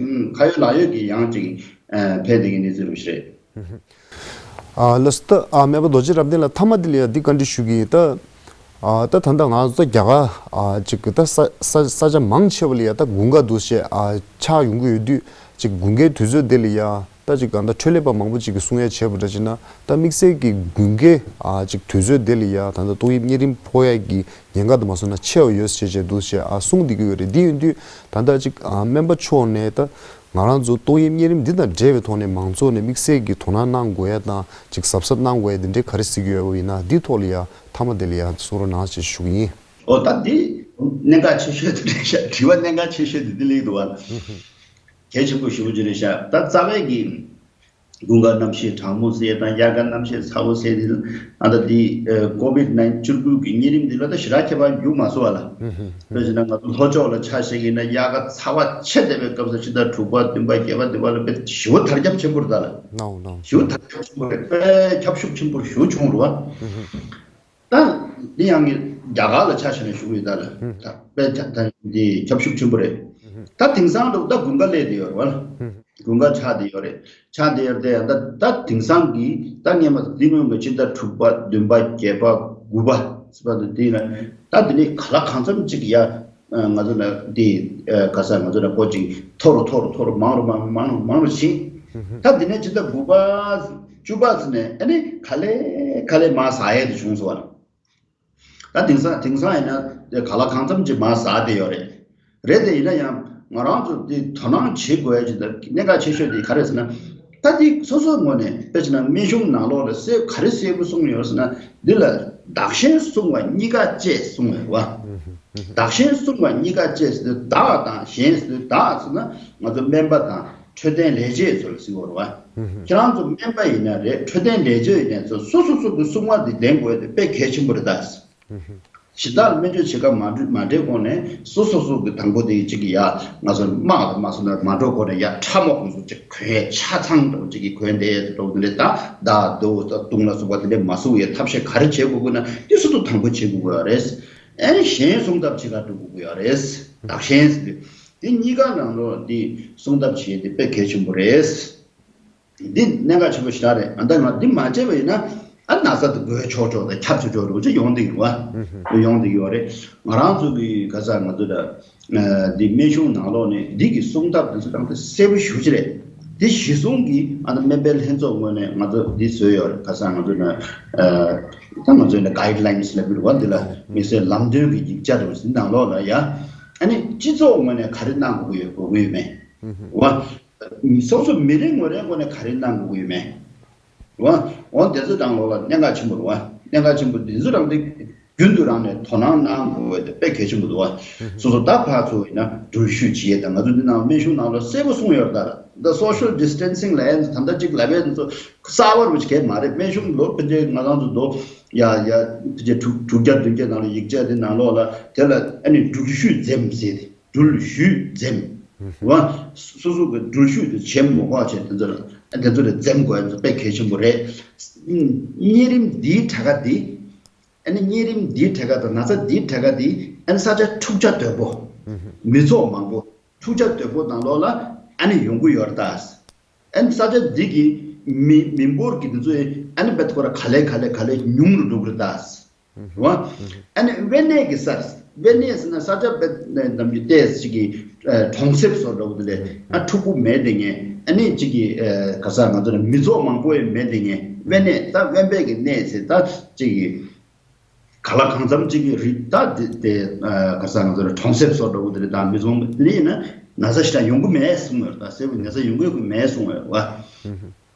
ཁ་ཡོད་ལག་ཡོད་ཀྱི་ཡང་ཅིག་ཕན་བསྡད་ཀྱི་གནས་ཚུལ་རེད། ཨ། ལགས་སོ། ད་ཨ་སྨན་པ་རྡོ་རྗེ་རབ་བརྟན་ལགས། མཐའ་མ་འདི་ལ་ཡང་འདི་བཀའ་འདྲི་ཞུ་གི་ཡིན། ད་ཨ་ད་ད་ལྟ་ང་ཚོ་རྒྱ་གར་ཨ་ཅིག་གི་ད་ས་ས་ས་ཆ་མང་ཆེ་བ་ལ་ཡ་ད་དགུན་ཁ་འདུག་སེ་ཨ་ཆགས་ཡོང་གི་ཡོད་དུས། ཅིག་དགུན་ཁའི་དུས་ཚོད་འདི་ལ་ཡ་ད་ཅིག་གང་ལྟར་འཕྲོད་ལས་པ་མང་པོ་ཅིག་གིས་གསུང་ཡ་བྱས་པ་འདྲ་བྱས་ན། ད་དམིགས་བསལ་གྱི་དགུན་ཁའི་ཨ་ཅིག་དུས་ཚོད་འདི་ལ་ཡ་ད་ལྟ་ཏོག་དབྱིབས་གཉན་རིམས་ཕོག་ཡ་གི་ཉེན་ཁ་དེ་མ་སོང་ན་ཆེ་བ་ཡོད་ཟེར་བྱས་འདུག་སེ་ཨ་གསུང་བསྡད་ཀྱི་ཡོད་རེད། འདི་ཡིན་དུས་ད་ལྟ་ཅིག་ཨ་སྨན་པ་མཆོག་ནས་ད་ང་རང་ཚོ་ཏོག་དབྱིབས་གཉན་རིམས་འདི་དང་འབྲེལ་བའི་ཐོག་ནས་མང་ཚོགས་ནས་དམིགས་བསལ་གྱི་དོ་སྣང་གནང་དགོས་ཡ་དང་། ཅིག་གཟབ་གཟབ་གནང་དགོས་ཡ་འདི་འདྲའི་ག་རེ་གཟིགས་ཡོད་པ་ཡིན་ན། འདིའི་ཐོག་ལ་ཡ་མཐའ་མ་དེ་ལ་ཡ་གསུང་རོགས་གནང་ཞེས་ཞུ་གི་ཡིན། ཨོ། ད་འདི་གནད་འགག་ཆེ་ཤོས་དེ་རེད་ཤག་དྲི་བ་གནད་འགག་ཆེ་ཤོས་དེ་འདི་སླེབས་འདུག་བ། གལ་ཆེན་པོ་ཞེ་པོ་ཅིག་རེད་ཤག་ད་རྩ་བའི་གི་དགུན་ཁ་གནམ་གཤིས་གྲང་མོ་ཟེར་དང་། དབྱར་ཁ་གནམ་གཤིས་ཚ་བོ་ཟེར་དེ། ཨ་ད་འདི་ཨ་ཀོ་བིད་ནའིན་ཊིན་བཅུ་དགུ་གི་གཉན་རིམས་འདི་ལ་ད་ཞེ་དྲག་ཁྱད་པར་འགྱུར་མ་སོང་བ་ལ། དཔེ་བྱས་ན་ང་ཚོ་ལྷོ་ཕྱོགས་ལ་ཆ་བཞག་གི་ཡིན་ན། དབྱར་ཁ་ཚ་བ་ཆེ་བསྡད་པའི་སྐབས་སུ་ཕྱི་ཟླ་དྲུག་པ་བདུན་པ་བརྒྱད་པ་འདི་བ་ལ་དཔེ་ཞེ་པོ་དར་ཁྱབ་ཆེན་པོ་རེད་ད་ལ། ནའོ་ནའོ། ཞེ་པོ་དར་ཁྱབ་ཆེན་པོ་རེད། དཔེ་ཁྱབ་ཤུགས་ཆེན་པོ་ཞེ་པོ་བྱུང་རེད་བ། ད་འདི་ཡང་གི་རྒྱ་གར་ལ་ཆ་བཞག་ནས་ཞུ་གི་ཡོད་ད་ལ། ད་དཔེ་ཆ་ད་འདི་ཁྱབ་ཤུགས་ཆེན་པོ་རེད། ད་དེང་སང་འགྲོ་ད་དགུན་ཁ་སླེབས་བསྡད་ཡོད་རེད་བ། དགུན་ཁ་ཆགས་བསྡད་ཡོད་རེད། ཆགས་བསྡད་ཡོད་རེད་དེ། ད་ད་དེང་སང་གི་ད་སྔན་མ་འདི་སྔོན་གྱི་ཕྱི་ཟླ་དྲུག་པ་བདུན་པ་བརྒྱད་པ་དགུ་པ་ཟེར་བ་འདི་ལ། ད་འདི་ནས་ག་ལ་གང་འཚམ་ཅིག་ཡ། ཨ། ང་ཚོ་ལ་འདི་ཨ་ག་ས་ང་ཚོ་ལ་སྐོར་ཅིག་མཐོ་རུ་མཐོ་རུ་མཐོ་རུ་མང་རུ་མང་རུ་མང་རུ་མང་རུ་ཕྱིན། ད་འདི་ནས་ཕྱི་ཟླ་དགུ་པ་བཅུ་པ་ཙམ་ནས་ཨ་ནི་ག་ལེ་ག་ལེ་མར་ཟག་ཡས་དེ་བྱུང་སོང་བ། ད་དེང་སང་དེང་སང་ཡིན་ན་དེ་ག་ལ་གང་འཚམ་ཅིག་མར་ཟག་བསྡད་ཡོད་རེད། རེད་དེ། ཡིན་ན་ཡང་ང་རང་ཚོ་འདི་དོ་སྣང་བྱེད་དགོས་ཡ་ཅིག་དང་གནད་འགག་ཆེ་ཤོས་དེ་ག་རེ་ཟེར་ན། ད་འདི་སོ་སོའི་ངོས་ནས་དཔེ་བྱས་ན་སྨན་གཞུང་ནང་ལོགས་ལ་གསལ་ག་རེ་གསལ་པོ་གསུངས་ཡོད་ཟེར་ན། འདི་ལ་བདག་གཞན་སྲུང་བ་གཉིས་ཀ་བཅས་གསུངས་ཡོད་རེད་བ། བདག་གཞན་སྲུང་བ་གཉིས་ཀ་བཅས་ཟེར་དུས། བདག་དང་གཞན་ཟེར་དུས། བདག་ཟེར་ན་ང་ཚོ་སྨན་པ་དང་འཕྲོད་བསྟེན་ལས་བྱེད་ཚོ་ལ་ཟེར་གྱི་ཡོད་རེད་བ། ཁྱེད་རང་ཚོ་སྨན་པ་ཡིན་ན་རེད། འཕྲོད་བསྟེན་ལས་བྱེད་ཡིན་ན་ཚོ་སོ་སོ་སོ་གི་སྲུང་བ་འདི་ལྡན་དགོས་ཡ་དེ་དཔེ་གལ་ཆེན་པོ་རེད་ད། གཞན་དག་ལ་སྨན་བཅོས་བྱེད་སྐབས་མ་འགྲོ་མ་འདྲེས་གོང་ནས་སོ་སོ་སོ་གི་དང་པོ་དེ་གཅིག་གི་ཡ་ང་ཚོ་དམག་ལ་མ་སོང་ན་མ་འགྲོ་གོང་ནས་ཡ་ཁྲབ་མོ་ཁོང་ཚོ་གཅིག་གོན། ཆ་ཚང་དང་གཅིག་གི་གོན་དེ་འགྲོ་གི་རེད། ད་མདའ་རྡོ་དང་མདུང་ལ་སོགས་པ་དེ་འདྲས་མ་ཟུག་ཡ་ཐབས་ཤེས་ག་རེ་བྱེད་དགོས་དགོས་ན་དེ་སོ་སོ་དང་པོ་བྱེད་དགོས་ཀྱི་ཡོད་རེད། ཨ་ནི་གཞན་སྲུང་ཐབས་བྱེད་ག་འགྲོ་དགོས་ཀྱི་ཡོད་རེད། བདག་གཞན་ཟེར་དུས་དེ་གཉིས་ཀ་ནང་ལོགས་དེ་སྲུང་ཐབས་བྱེད་དེ་དཔེ་གལ་ཆེན་པོ་རེད། འདི་གནད་འགག་ཆེན་པོ་ཞེ་དྲག་རེད། ཨ་ད་ང་འདི་མ་བྱས་པ་ཡིན་ན་ཨ་ན་ཚ་དེ་འགོས་ཆོག་ཆོག་དང་ཁྱབ་ཆོག་ཆོག་རུ་ཅིག་ཡོང་བསྡད་ཡོད་བ། ཡོང་བསྡད་ཡོད་རེད། ང་རང་ཚོ་གི་ག་ས་ང་ཚོ་ད་འདི་སྨན་གཞུང་ནང་ལོགས་ནས་འདི་གི་སྲུང་ཐབས་དེ་ཚོ་དང་དེ་གསལ་པོ་ཞེ་པོ་ཅིག་རེད། དེ་གཞི་བཟུང་གི་ཨ་ད་སྨན་པའི་ལྷན་ཚོགས་ངོས་ནས་ང་ཚོ་འདི་བཟོས་ཡོད་རེད། ག་ས་ང་ཚོ་ན་ད་ང་ཚོ་ན་གྷའིཌ་ལའིན་ལབ་ཀྱི་རེད་བ། འདི་ལ་དམིགས་བསལ་ལམ་སྟོན་གྱི་ཡིག་ཆ་རུ་འདི་ནང་ལོགས་ལ་ཡ། ཨ་ནི་སྤྱི་ཚོགས་ངོས་ནས་ག་རེ་གནང་དགོས་ཡོད་དགོས་ཀྱི་ཡོད་མེད། རེད་བ། སོ་སོ་མི་རེ་ངོ་རེའི་ངོས་ནས་ག་རེ་གནང་དགོས་ཀྱི་ཡོད་མེད། རེད་བ། འོ་དེ་ཚོ་དང་ལོགས་ལ་གནད་འགག་ཆེན་པོ་རེད་བ། གནད་འགག་ཆེན་པོ་འདི་ཚོ་རང་དེ་རྒྱུན་དུ་རང་ནས་དོ་སྣང་གནང་དགོས་པ་དེ་དཔེ་གལ་ཆེན་པོ་འདུག་བ། སོ་སོ་ད་ཕར་ཚུར་ཡིན་ན་འགྲུལ་བཞུད་བྱེད་ཡས་དང་། ང་ཚོ་འདི་ནང་སྨན་གཞུང་ནང་ལ་གསལ་པོ་གསུངས་ཡོད་རེད་ད། The social distancing ལབ་ཡས་ད་ལྟ་ཅིག་ལབ་ཡས་ཚོ་གསར་པ་རུ་གལ་མ་རེད། སྨན་གཞུང་ལོ་ཕལ་ཆེར་ང་རང་ཚོ་ལོ་ཡ་ཡ་ཕལ་ཆེར་དྲུག་དྲུག་བརྒྱ་བདུན་བརྒྱ་ནང་ལ་ཡིག་ཆ་དེ་ནང་ལོགས་ལ་དེ་ལ་ཨ་ནི་འགྲུལ་བཞུད་འཛེམ་ཟེར་ཏེ། འགྲུལ་བཞུད་འཛེམ། རེད་བ། སོ་སོ་གི་འགྲུལ་བཞུད་དེ་བྱེད་མི་དགོས་པ་བྱས། དེ་ཚོ་ལ་དེ་ཚོ་ལ་འཛེམ་དགོས་ཡ་དེ་དཔེ་གལ་ཆེན་པོ་རེད། གཉན་རིམས་འདིའི་གྲས་ཀ་འདི། ཨ་ནི་གཉན་རིམས་འདིའི་གྲས་ཀ་དང་ན་ཚ་འདིའི་གྲས་ཀ་འདི་ཨ་ནི་ས་ཆ་འཁྲུག་ཆ་དོད་པོ། མི་ཚོགས་མང་པོ། འཁྲུག་ཆ་དོད་པོ་ནང་ལོགས་ལ་ཨ་ནི་ཡོང་གི་ཡོད་རེད་ད། ཨ་ནི་ས་ཆ་འདི་གི་མི་མི་འབོར་གྱི་དེ་ཚོ་ཨ་ནི་བེད་ཁོ་ར་ག་ལེ་ག་ལེ་ག་ལེ་ཉུང་རུ་འགྲོ་གི་རེད་ད། རེད་བ། ཨ་ནི་དབེན་གནས་ཀྱི་སར། དབེན་གནས་ཟེར་ན་ས་ཆ་བེད་ནམ་རྒྱུན་ཏོག་ཙམ་ཅིག་གི་གྲོང་གསེབ་བཟོ་འདྲ་བོ་དེ་ལས་ཨ་འཁྲུག་པོ་མེད་དེ་ངས། ཨ་ནི་ཅིག་གི་ག་ས་ང་ཚོ་ལ་མི་ཚོགས་མང་པོ་ཡང་མེད་དེ་ངས། དབེན་གནས་ད་དབེན་པའི་གི་གནས་ཟེར་ད་ཅིག་གི་ག་ལ་གང་འཚམ་ཅིག་གི་རིགས་ད་དེ་དེ་ག་ས་ང་ཚོ་ལ་གྲོང་གསེབ་བཟོ་འདྲ་བོ་དེ་ལས་ད་མི་ཚོགས་དེ་ལས་ཡིན་ན་ན་ཚ་ཞེ་དྲག་ཡོང་གི་མེད་གསུངས་ཡོད། ད་གསལ་པོ་ན་ཚ་ཡོང་གི་མེད་གསུངས་ཡོད་བ།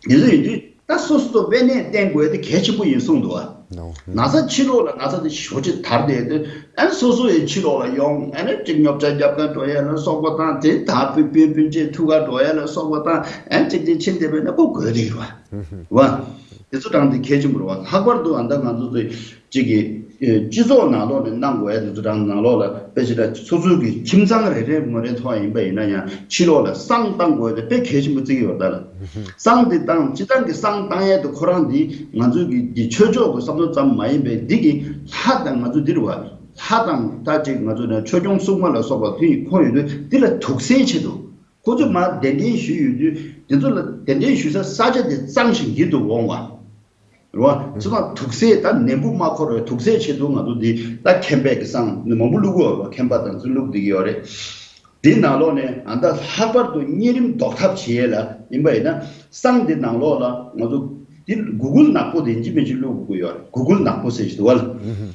དེ་ཚོ་ཡིན་དུས་ད་སོ་སོ་ཚོ་དབེན་གནས་བསྟེན་དགོས་དེ་གལ་ཆེན་པོ་ཡིན་གསུངས་འདུག་བ། ན་ཚ་ཕྱི་ལོགས་ལ་ན་ཚ་དེ་ཞེ་པོ་ཅིག་དར་བསྡད་དུས་ཨ་ནི་སོ་སོ་ཡི་ཕྱི་ལོགས་ལ་ཡོང་། ཨ་ནི་ཅིག་ཉོ་ཆ་རྒྱབ་ག་འགྲོ་ཡ་ལ་སོགས་པ་དང་། དེ་ད་སྤུན་སྤུན་སྤུན་མཆེད་ཐུག་ག་འགྲོ་ཡ་ལ་སོགས་པ་དང་། ཨ་ནི་ཅིག་ཅིག་ཕྱིན་བསྡད་པས་ན་ཁོ་དགོས་དེ་ཡོད་བ། བ། དེ་ཚོ་དང་དེ་གལ་ཆེན་པོ་རེད་བ། ལྷག་པར་དུ་ཨ་ད་ང་ཚོ་ཚོས་གཅིག་གི་ཨེ་སྤྱི་ཚོགས་ནང་ལོགས་ནས་གནང་དགོས་ཡ་དེ་ཚོ་དང་ནང་ལོགས་ལ་དཔེ་ཆ་ད་སོ་སོའི་གི་ཁྱིམ་ཚང་རེ་རེ་ངོ་རེའི་ཐོག་ཡིན་པ་ཡིན་ན་ཡང་ཕྱི་ལོགས་ལ་བསང་བཏང་དགོས་ཡ་དེ་དཔེ་གལ་ཆེན་པོ་བརྩི་གི་ཡོད་ད་ལ། བསང་དེ་བཏང་། སྤྱིར་བཏང་གི་བསང་བཏང་ཡ་དེ་ཁོ་རང་འདི་ང་ཚོའི་གི་འདི་ཆོས་ཕྱོགས་གི་བསམ་བློ་ཙམ་མ་ཡིན་པའི་འདི་གི་ལྷ་དང་ང་ཚོ་འདི་རེད་བ། ལྷ་དང་ད་ཅིག་ང་ཚོ་ནས་ཆོས་སྐྱོང་སྲུང་མ་ལ་སོགས་པ་དེ་ཁོ་ཡོད་དུས་འདི་ལ་དུག་སེལ་ཆེད་དུ། ཁོ་ཚོས་མར་གདན་འདྲེན་ཞུས་ཡོད་དུས་དེ་ཚོ་ལ་གདན་འདྲེན་ཞུས་ས་ས་ཆ་དེ་གཙང་ཞིང་ཡིད་དུ་འོང་བ། རེད་བ། ཚོ་དང་དུག་སེལ་ད་ནད་འབུ་མ་འཁོར་བའི་དུག་སེལ་ཆེད་དུ་ང་ཚོ་འདི་ད་མཁན་པའི་གི་བསང་མང་པོ་བླུག་གི་ཡོད་རེད་བ། མཁན་པ་དང་ཚོ་བླུག་བསྡད་ཀྱི་ཡོད་རེད། འདི་ནང་ལོགས་ནས་ཨ་ད་ལྷག་པར་དུ་གཉན་རིམས་ཟློག་ཐབས་བྱེད་ཡས་ལ་ཡིན་པ་ཡིན་ན་བསང་འདི་ནང་ལོགས་ལ་ང་ཚོ་འདི་གུ་གུལ་ནག་པོ་དེ་ཡིན་གཅིག་མིན་གཅིག་བླུག་དགོས་ཀྱི་ཡོད་རེད། གུ་གུལ་ནག་པོ་ཟེར་གྱི་འདུག་བ་ལ།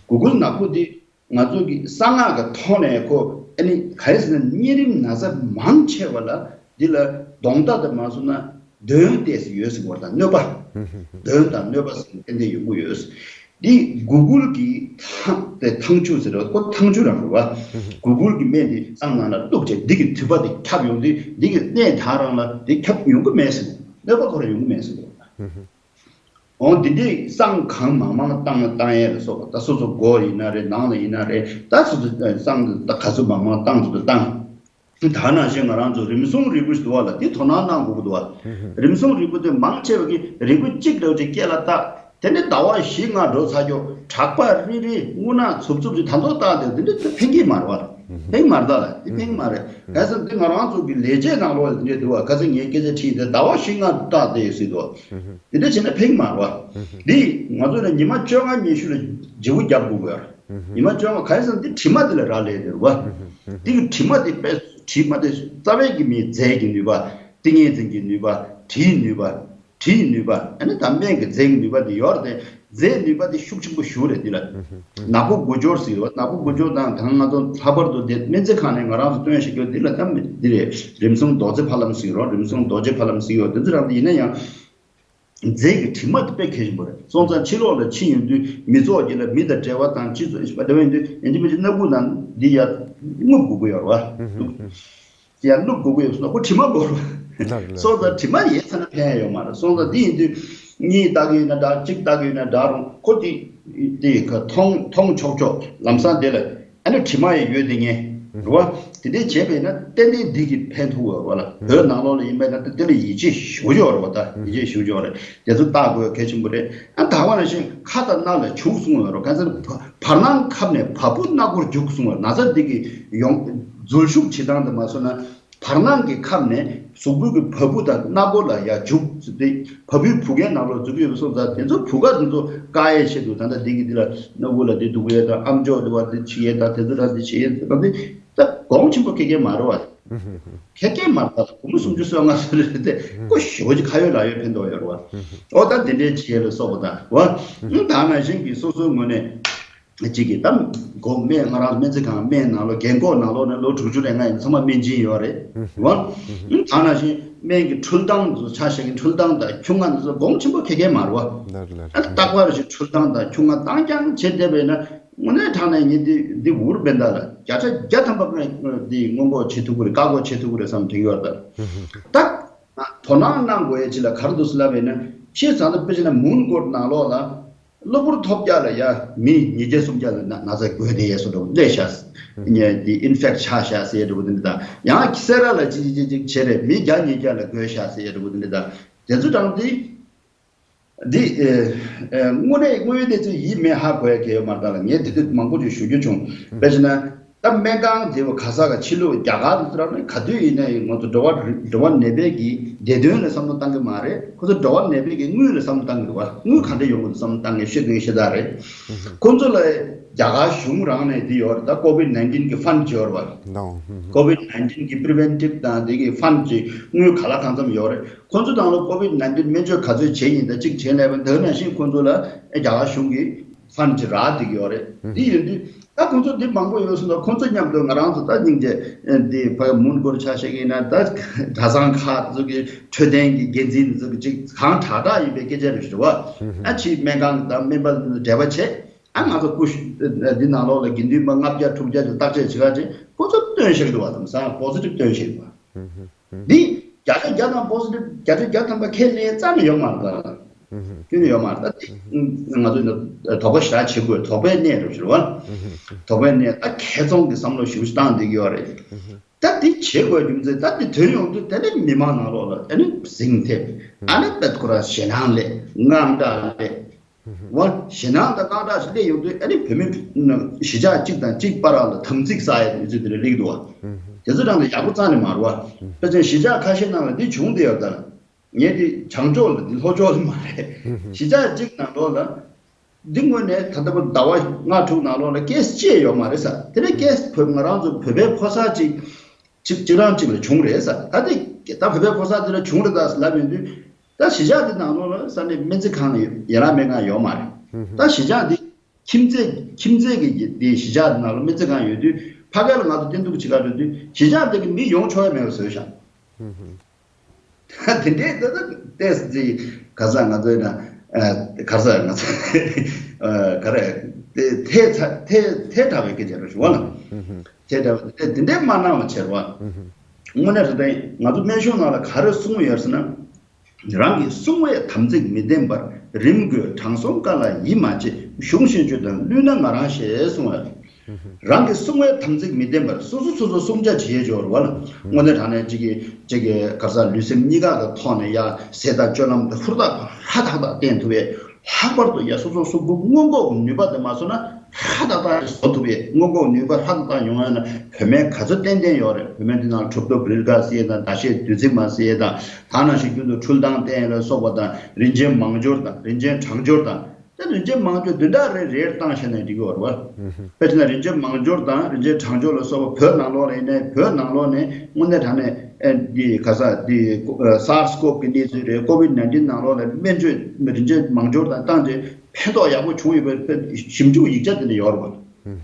གུ་གུལ་ནག་པོ་འདི། ང་ཚོ་གི་གསང་སྔགས་ཀྱི་ཐོག་ནས་ཁོ་ཨ་ནི་ག་རེ་ཟེར་ན་གཉན་རིམས་ན་ཚ་མང་ཆེ་བ་ལ་འདི་ལ་གདོན་དང་དེ་མ་སོང་ན་གདོན་ཏོག་ཙམ་ཡོད་ཟེར་བ་དང་གནོད་པ། གདོན་དང་གནོད་པ་ཟེར་ཏན་ཏན་ཡོང་གི་ཡོད། འདི་གུ་གུལ་གྱི་ཐང་དེ་ཐང་ཆུ་ཟེར་བ་ཁོ་ཐང་ཆུ་རང་རེད་བ། གུ་གུལ་གྱི་སྨན་འདི་བསང་ནང་ལ་བླུགས་བྱས་འདི་གི་དུད་པ་དེ་ཁྱབ་ཡོང་དུས་འདི་གི་གནས་དག་རང་ལ་འདི་ཁྱབ་ཡོང་གི་མེད་ཟེར། གནོད་པ་ཁོ་རང་ཡོང་གི་མེད་ཟེར་བ། འོ་འདི་འདྲའི་བསང་གང་མང་མང་བཏང་བཏང་ཡས་ལ་སོགས་པ་ད་སོ་སོ་སྒོ་ཡིན་ན་རེད། ནང་ལ་ཡིན་ན་རེད། ད་སོ་སོ་བསང་ད་ག་ཚོད་མང་མང་བཏང་ཚོད་དུ་བཏང་། ད་ནང་བཞིན་ང་རང་ཚོ་རིམས་སྲུང་རིལ་བུ་ཞིག་འདུག་བ་ལ་འདི་དོ་སྣང་གནང་དགོས་ཀྱི་འདུག་བ། རིམས་སྲུང་རིལ་བུ་དེ་མང་ཆེ་བ་གིས་རིལ་བུ་གཅིག་འདྲ་བོ་ཅིག་སྐེ་ལ་བཏགས། དེ་ནས་ཟླ་བ་བཞི་ལྔ་འགྲོ་ཚར་ཀྱོག་དྲེག་པ་རིལ་རིལ་རྔུལ་ནག་འཚུབ་འཚུབ་ཅིག་ད་མདོག་བཏགས་དེ་འདི་འདྲ་ཕན་གྱི་མ་རེད་བ། ཕན་གྱི་མ་རེད་ད་ལ་འདི་ཕན་གྱི་མ་རེད། གལ་སྲིད་འདི་ང་རང་ཚོ་གི་ལས་བྱེད་ནང་ལོགས་ལ་འདི་འདྲ་འདུག་བ། གལ་སྲིད་ངས་སྐད་ཆ་དྲིས་ཏེ་ཟླ་བ་བཞི་ལྔ་བཏགས་དེ་ཡོད་སྲིད་དོ། དེ་འདྲ་བྱས་ན་ཕན་གྱི་མ་རེད་བ། འདི་ང་ཚོ་ནས་ཉི་མ་བཅོ་ལྔ་ཉི་ཤུ་ལ་བརྗེ་པོ་རྒྱབ་དགོས་ཀྱི་ཡོད་རེད། ཉི་མ་བཅོ་ལྔ་ག་རེ་ཟེར་ན་འདི་དྲི་མ་འདི་ལ་རག་ལས་དེ་རེད་བ། འདི་གི་དྲི་མ་འདི་དཔེ་དྲི་མ་འདི་རྩ་བའི་གི་མིའི་རྫས་ཀྱི་ནུས་པ། ཏིང་ངེ་འཛིན་གྱི་ནུས་པ། དྲིའི་ནུས་པ། དྲིའི་ནུས་པ། ཨ་ནི་ད་སྨན་གྱི་རྫས་ཀྱི་ནུས་པ་འདི་ཡོད་རེད་དེ། རྫས་ནུས་པ་འདི་ཤུགས་ཆེན་པོ་ཞེ་པོ་རེད། འདི་ལ་ནག་པོ་དགུ་སྦྱོར་ཟེར་ཡོད། ནག་པོ་དགུ་སྦྱོར་དང་ད་ང་ཚོ་ལྷག་པར་དུ་འདི་སྨན་རྩིས་ཁང་ནས་ང་རང་ཚོ་སྟོན་བཞག་རྒྱུ་འདི་ལ་ད་འདི་རེད། རིམས་སྲུང་རྡོ་རྗེ་ཕ་ལམ་ཟེར་ཡོད། རིམས་སྲུང་རྡོ་རྗེ་ཕ་ལམ་ཟེར་ཡོད། འདི་ཚོ་རང་འདི་ཡིན་ན་ཡང་། རྫས་ཀྱི་དྲི་མ་དེ་དཔེ་གལ་ཆེན་པོ་རེད། སོང་ཙང་ཕྱི་ལོགས་ལ་ཕྱིན་ཡོང་དུས་མི་ཚོགས་ཀྱི་ལ་མི་དང་འབྲེལ་བ་དང་སྤྱི་ཚོགས་ཞིག་པ་འབྲེལ་བ་ཡོང་དུས་ཡིན་གཅིག་མིན་གཅིག་སྣ་ཁུག་ནང་འདི་ཡར་རྔུབ་དགོས་ཀྱི་ཡོད་རེད་བ། ཡར་བླུག་དགོས་ཀྱི་ཡོད་སོང་ན་ཁོ་དྲི་མ་འགོར་བ། སོང་ཙང་དྲི་མ་ཡོད་ཚ་ན་ཕན་ཡ་ཡོད་མ་རེད། སོང་ཙང་འདི་ཡིན་དུས་གཉིས་བཏགས་ཀྱི་ཡོད་ན་འདྲ། གཅིག་བཏགས་ཀྱི་ཡོད་ན་འདྲ་རུང་ཁོ་དེ་དེ་ག་མཐོང་མཐོང་ཆོག་ཆོག་ལམ་སང་དེ་ལ། ཨ་ནི་དྲི་མ་ཡང་ཡོད་དེ་ངས་རེད་བ། དེ་འདྲས་བྱས་པས་ན་ཏན་ཏན་འདི་གིས་ཕན་ཐོགས་ཡོད་རེད་བ་ལ། བོད་ནང་ལོགས་ལ་ཡིན་པས་ན་དེ་ལ་ཡིད་ཆེས་ཞེ་པོ་ཅིག་ཡོད་རེད་བ། ད་ཡིད་ཆེས་ཞེ་པོ་ཅིག་ཡོད་རེད། དེ་ཚོ་བལྟ་དགོས་གལ་ཆེན་པོ་རེད། ཨ་ད་ག་ནང་བཞིན་ཁ་དང་སྣ་ལ་བྱུག་གསུངས་ཡོད་རེད། གང་ཟེར་བ་བར་སྣང་ཁབ་ནས་བ་སྤུ་སྣ་སྒོར་འཇུག་གསུངས་ཡོད། ན་ཚ་འདི་གི་ཡོང་འཛུལ་ཞུགས་བྱེད་སྟངས་དེ་མ་སོང་ན། བར་སྣང་གི་ཁམས་ནས་གཟུགས་པོ་གི་བ་སྤུ་དང་སྣ་སྒོ་ལ་ཡར་འཇུག་ཟེར་ཏེ། བ་སྤུའི་བུ་གའི་ནང་ལོགས་འཛུལ་གྱི་ཡོད་པ་སོང་ཙང་དེ་ཚོ་བུ་ག་དེ་ཚོ་བཀག་ཡས་ཆེད་དུ་ད་ལྟ་འདི་གི་འདི་ལ་སྣ་སྒོ་ལ་འདི་འདུག་ཡས་དང་ཨམ་ཅོག་འདི་བ་འདི་བྱེད་ཡས་དང་དེ་ཚོ་ད་འདི་བྱེད་ཡས་ད་འདི་ད་གོང་ཆེན་པོ་ཁེ་ཁེ་མ་རེད་བ། ཁེ་ཁེ་མ་རེད་ད། སྒོར་མོ་སུམ་ཅུ་སོ་ལྔ་སོ་རེད་དེ་ཁོ་ཞེ་པོ་ཅིག་ཁ་ཡོད་ལག་ཡོད་ཕན་ཐོགས་ཡོད་རེད་བ། ཨོ་ད་འདི་འདྲའི་བྱེད་ཡས་ལ་སོགས་པ་དང་བ། ད་ནང་བཞིན་གྱི་སོ་སོའི་ངོས་ནས། གཅིག་གིས་ད་སྒོ་སྨན། ང་རང་སྨན་རྩིས་ཁང་སྨན་ནང་ལོགས། རྒན་འཁོགས་ནང་ལོགས་ནས་ལོ་དྲུག་ཅུ་རེ་ལྔ་ཡིན་ཚང་མ་སྨན་སྦྱིན་ཡོད་རེད་རེད་བ། ད་ནང་བཞིན་སྨན་གྱི་འཕྲུལ་ཐང་དུ་ཆ་བཞག་གི་འཕྲུལ་ཐང་དང་ཁྱུང་ལྔ་འདི་ཚོ་གོང་ཆེན་པོ་ཁེ་ཁེ་མ་རེད་བ། ལར་ལར། ཨ་རྟག་པར་ཞིག་འཕྲུལ་ཐང་དང་ཁྱུང་ལྔ་བཏང་རྐྱང་བྱེད་བསྡད་པ་ཡིན་ན། དངོས་གནས་དྲང་གནས་ངས་འདི་འདི་འུར་བེན་ད་ལ་བརྒྱ་ཆ་བརྒྱ་ཐམ་པ་འདི་སྔོན་འགོག་བྱེད་ཐུབ་ཀྱི་རེད། བཀག་འགོག་བྱེད་ཐུབ་ཀྱི་རེད་བསམ་དྲན་གྱི་ཡོད་ད། ད་དོ་སྣང་གནང་དགོས་ཡ་ཅིག་ལ་ག་རེ་འདུག་ཟེར་ལབ་པ་ཡིན་ན། ཕྱིས་ཙང་ད་དཔེ་བྱས་ན་མུན་གོར་ནང་ལོགས་ལ་གློ་བུར་ཐོལ་རྒྱག་ལ་ཡ་མི་ཉིས་བརྒྱ་སུམ་བརྒྱ་ལ་ན་ན་ཚ་འགོས་བསྡད་ཡས་བཟོ་འདྲ་བོ་སླེབས་ཤག་ཉེ་འདི་ཨིན་ཕེག་ཆགས་ཤག་ཟེར་ཡས་འདྲ་བོ་འདི་འདྲ་དང་། ཡང་སེ་ར་ལ་ཅིག་ཅིག་ཅིག་ཅིག་བྱས་རེད། མི་བརྒྱ་ཉིས་བརྒྱ་ལ་འགོས་ཤག་ཟེར་ཡས་འདྲ་བོ་འདི་འདྲ་དང་། དེ་ཚོ་དང་འདི་འདི་ཨེ་ཨེ་དངོས་གནས་དངོས་ཡོད་གནས་ཚུལ་ཡིན་མིན་ཧ་གོ་ཡ་གལ་ཡོད་མ་རེད། ད་ལ་ངས་དེ་དུས་མང་པོ་ཅིག་ཞུ་རྒྱུ་བྱུང་། དཔེ་བྱས་ན། ད་སྨན་ཁང་དེ་བ་ག་ས་ག་ཕྱི་ལོགས་རྒྱ་གར་དུ་ཚུར་ནས་ག་དུས་ཡིན་ན་ཡང་ང་ཚོ་འགྲོ་བ་འགྲོ་བ་ནད་པའི་གི་བདེ་དོན་ལ་བསམ་བློ་བཏང་གི་མ་རེད། ཁོ་ཚོ་འགྲོ་བ་ནད་པའི་གི་དངུལ་ལ་བསམ་བློ་བཏང་གི་རེད་བ། དངུལ་ག་འདྲ་ཡོང་གི་འདུག་བསམ་བློ་བཏང་གི་ཤེས་དོན་ཤེས་ད་རེད། ཁོ་ཚོ་ལ་རྒྱ་གར་གཞུང་རང་ནས་འདི་ཡོད་རེད། ད་ཀོ་བིད་ནའིན་ཊིན་གི་ཕན་ཌི་ཅིག་ཡོད་རེད་བ། ཀོ་བིད་ནའིན་ཊིན་གི་པི་རི་ཝེན་ཊིབ་དང་དེ་གི་ཕན་ཌི་ཅིག་དངུལ་ག་ལ་གང་འཚམ་ཡོད་རེད། ཁོ་ཚོ་ནང་ལ་ཀོ་བིད་ནའིན་ཊིན་སྨན་བཅོས་ག་ཚོད་བྱས་ཡིན་ད་གཅིག་བྱས་ལས་པ་འདི་ནང་བཞིན་ཁོ་ཚོ་ལ་རྒྱ་གར་གཞུང་གི་ཕན་ཅིག་རག་བསྡད་ཀྱི་ཡོད་རེད། འདི་ཡིན་དུས་ད་ཁོང་ཚོ་འདི་མང་པོ་ཡོད་སོང་ཙང་། ཁོང་ཚོ་མཉམ་དུ་ང་རང་ཚོ་ད་སྙིང་རྗེ་འདི་ཕ་གི་མུན་སྐོར་ཆ་བཞག་གི་ཡིན་ན། ད་གྲྭ་ཚང་ཁག་ཚོ་གི་འཕྲོད་བསྟེན་གྱི་འགན་འཛིན་ཚོ་གི་ཅིག་གང་དྲག་དྲག་ཡིན་པའི་སྐད་ཆ་རེད་ཞུ་བ། ཨ་ཕྱིའི་སྨན་ཁང་དང་སྨན་པ་ཚོ་འབྲེལ་བ་བྱས། ཨ་ང་ཚོ་སྐུ་འདི་ནང་ལོགས་ལ་དགེ་འདུན་པ་ལྔ་བརྒྱ་དྲུག་བརྒྱ་ཅིག་བརྟག་དཔྱད་བྱེད་ག་ཅིག་ཁོང་ཚོ་སྟོན་བཞག་འདུག་བ། དེང་སང་པོ་སི་ཊིབ་སྟོན་བཞག་འདུག་བ། འདི་བརྒྱ་ཆ་བརྒྱ་དང་པོ་སི་ཊིབ་བརྒྱ་ཆ་བརྒྱ་ཐམ་པ་ཁས་ལེན་རྩ་ནས་ཡོད་མ་རེད་ད། ཁྱོན་ནས་ཡོད་མ་རེད་ད། དེ་ང་ཚོས་ནི་དོགས་པ་ཞེ་དྲག་བྱེད་དགོས། དོགས་པའི་གནས་རེད་ཞུ་བ། དོགས་པའི་གནས། ད་ཁེ་ཚོང་གི་བསམ་བློ་ཞེ་པོ་ཅིག་བཏང་བསྡད་ཀྱི་ཡོད་རེད། ད་དེ་བྱེད་དགོས་རྒྱུ་མཚན། ད་དེ་ཐོན་ཡོང་དུས་དེ་ནི་མི་མང་ནང་ལོགས་ལ་ཨ་ནི་ཟིང་ཐེབས། ཨ་ནི་དཔེ་ཁོ་རང་ཞེད་སྣང་སླེབས། དངངས་སྐྲག་སླེབས། འོ། ཞེད་སྣང་དང་དངངས་སྐྲག་ཞིག་སླེབས་ཡོང་དུས་ཨ་ནི་བོད་མི་གཞིས་ཆགས་གཅིག་དང་གཅིག་བར་ལ་དམ་ཚིག་བསགས་ཡ་དེ་ཚོ་དེ་འདྲ་སླེབས་འདུག་བ། དེ་ཚོ་རང་ལ་ཡག་པོ་རྩ་ནས་མ་རེད་བ། ཕལ་ཆེར་གཞིས་ཆགས་ཁ་ཤས་ནང་ལ་འདི་བྱུང་བསྡད་ཡོད་ད། ངས་འདི་བྱང་ཕྱོགས་ལ་འདི་ལྷོ་ཕྱོགས་ལ་མ་རེད། གཞིས་ཆགས་གཅིག་ནང་ལོགས་ལ་འདི་དངོས་གནས་ད་ལྟ་བར་ཟླ་བ་ལྔ་དྲུག་ནང་ལོགས་ལ་ཀེ་སི་ཅི་ཡང་ཡོད་མ་རེད་ས། དེ་ནས་ཀེ་སི་བོད་ང་རང་ཚོ་བོད་པའི་ཕོ་གསར་གཅིག་གཅིག་གཅིག་རང་གཅིག་ལ་བྱུང་རེད་ས། ད་དེ་ད་བོད་པའི་ཕོ་གསར་དེ་ལ་བྱུང་རེད་ད་ལབ་ཡོང་དུས། ད་གཞིས་ཆགས་འདི་ནང་ལོགས་ལ་ས་གནས་སྨན་རྩིས་ཁང་ཡན་ལག་སྨན་ཁང་ཡོད་མ་རེད། ད་གཞིས་ཆགས་འདི་ཁྱིམ་མཚེས་ཁྱིམ་མཚེས་ཀྱི་འདི་གཞིས་ཆགས་འདི་ནང་ལ་སྨན་རྩིས་ཁང་ཡོད་དུས། ཕ་གི་ལ་ང་ཚོ་བསྟེན་གཏུག་བྱེད་ག་འགྲོ་དུས་གཞིས་ཆགས་འདི་གི་མི་ཡོང་ཆོག་ཡ་མེད་པ་བཟོས་ཤག་ད་དེ་འདྲས་ད་ད་ཏེས་འདི་ག་ས་ང་ཚོའི་ན་ཨ་ག་ས་ང་ཚོ་ཨ་ག་རེ་དེ་ཐལ་ཚ་ཐལ་ཐལ་དྲགས་པའི་སྐད་ཆ་རེད་ཞུ་བ་ལ། ཐལ་དྲགས་པ་དེ་འདྲས་མ་གནང་བ་བྱེད་རོགས། དངོས་གནས་རེད་དེ། ང་ཚོ་སྨན་གཞུང་ནང་ལ་ག་རེ་གསུངས་ཡོད་ཟེར་ན། རང་གི་གསུང་བའི་དམ་ཚིག་མི་བསྟེན་པར། རིམ་གྱིས་དྲང་སྲོང་བཀའ་ལ་ཡིད་མ་ཆེས། གཞུང་བཞིན་སྤྱོད་དང་བསླུས་ན་ང་རང་ཤེས་གསུངས་པ། རང་གི་གསུང་བའི་དམ་ཚིག་མི་བསྟེན་པར། སོ་སོ་སོ་སོ་གསུང་ཆ་བྱེད་ཡས་འབྱོར་བ་ལ། དངོས་གནས་དྲང་གནས་གཅིག་གིས་གཅིག་གིས་ག་ས་ལུས་སེམས་གཉིས་ཀ་གི་ཐོག་ནས་ཡ་ཟས་དང་སྤྱོད་ལམ་དེ་ཧུར་ཐག་ཧྲ་ཐག་ཐག་བསྟེན་ཐུབ་པས། ལྷག་པར་དུ་ཡ་སོ་སོ་གཟུགས་པོ་སྔོན་འགོག་ནུས་པ་དེ་མ་བཟོ་ན་ཧྲ་ཐག་ཐག་བཟོ་ཐུབ་པས། སྔོན་འགོག་ནུས་པ་ཧྲ་ཐག་ཐག་ཡོང་ཡ་ན་བོད་སྨན་ག་ཚོད་ཏན་ཏན་ཡོད་རེད། བོད་སྨན་འདི་ནང་གྲུབ་ཐོབ་རིལ་དཀར་ཟེར་ཡས་དང་། ཟླ་ཤས་བདུད་རྩི་མར་ཟེར་ཡས་དང་། ད་ནང་བཞིན་རྒྱུན་དུ་འཕྲུལ་ཐང་བསྟེན་ཡས་ལ་སོགས་པ་དང་། རིན་ཆེན་མང་སྦྱོར་དང་། རིན་ཆེན་གྲང་སྦྱོར་དང་། དེ་རིན་ཆེན་མང་སྦྱོར་བདུན་ཕྲག་རེ་རེར་བཏང་བྱས་ནས་འགྲིག་གི་ཡོད་རེད་བ། དཔེར་ན་རིན་ཆེན་མང་སྦྱོར་དང་རིན་ཆེན་གྲང་སྦྱོར་ལ་སོགས་པ་བོད་ནང་ལོགས་ལ་ཡིན་ནའི། བོད་ནང་ལོགས་ནས་དངོས་གནས་དྲང་གནས་ཨེ་འདི་ག་ས་འདི་ཨ་སཱར་སི་ཀོབ་ཀྱི་གནས་ཚུལ་རེད། ཀོ་བིད་ནའིན་ཊིན་ནང་ལོགས་ལ་སྨན་བཅོས་རིན་ཆེན་མང་སྦྱོར་དང་བཏང་རྗེས་ཕན་ཐོགས་ཡག་པོ་བྱུང་ཡོད་པའི་ཞིབ་འཇུག་ཡིག་ཆ་དེ་འདྲ་ཡོད་རེད་བ།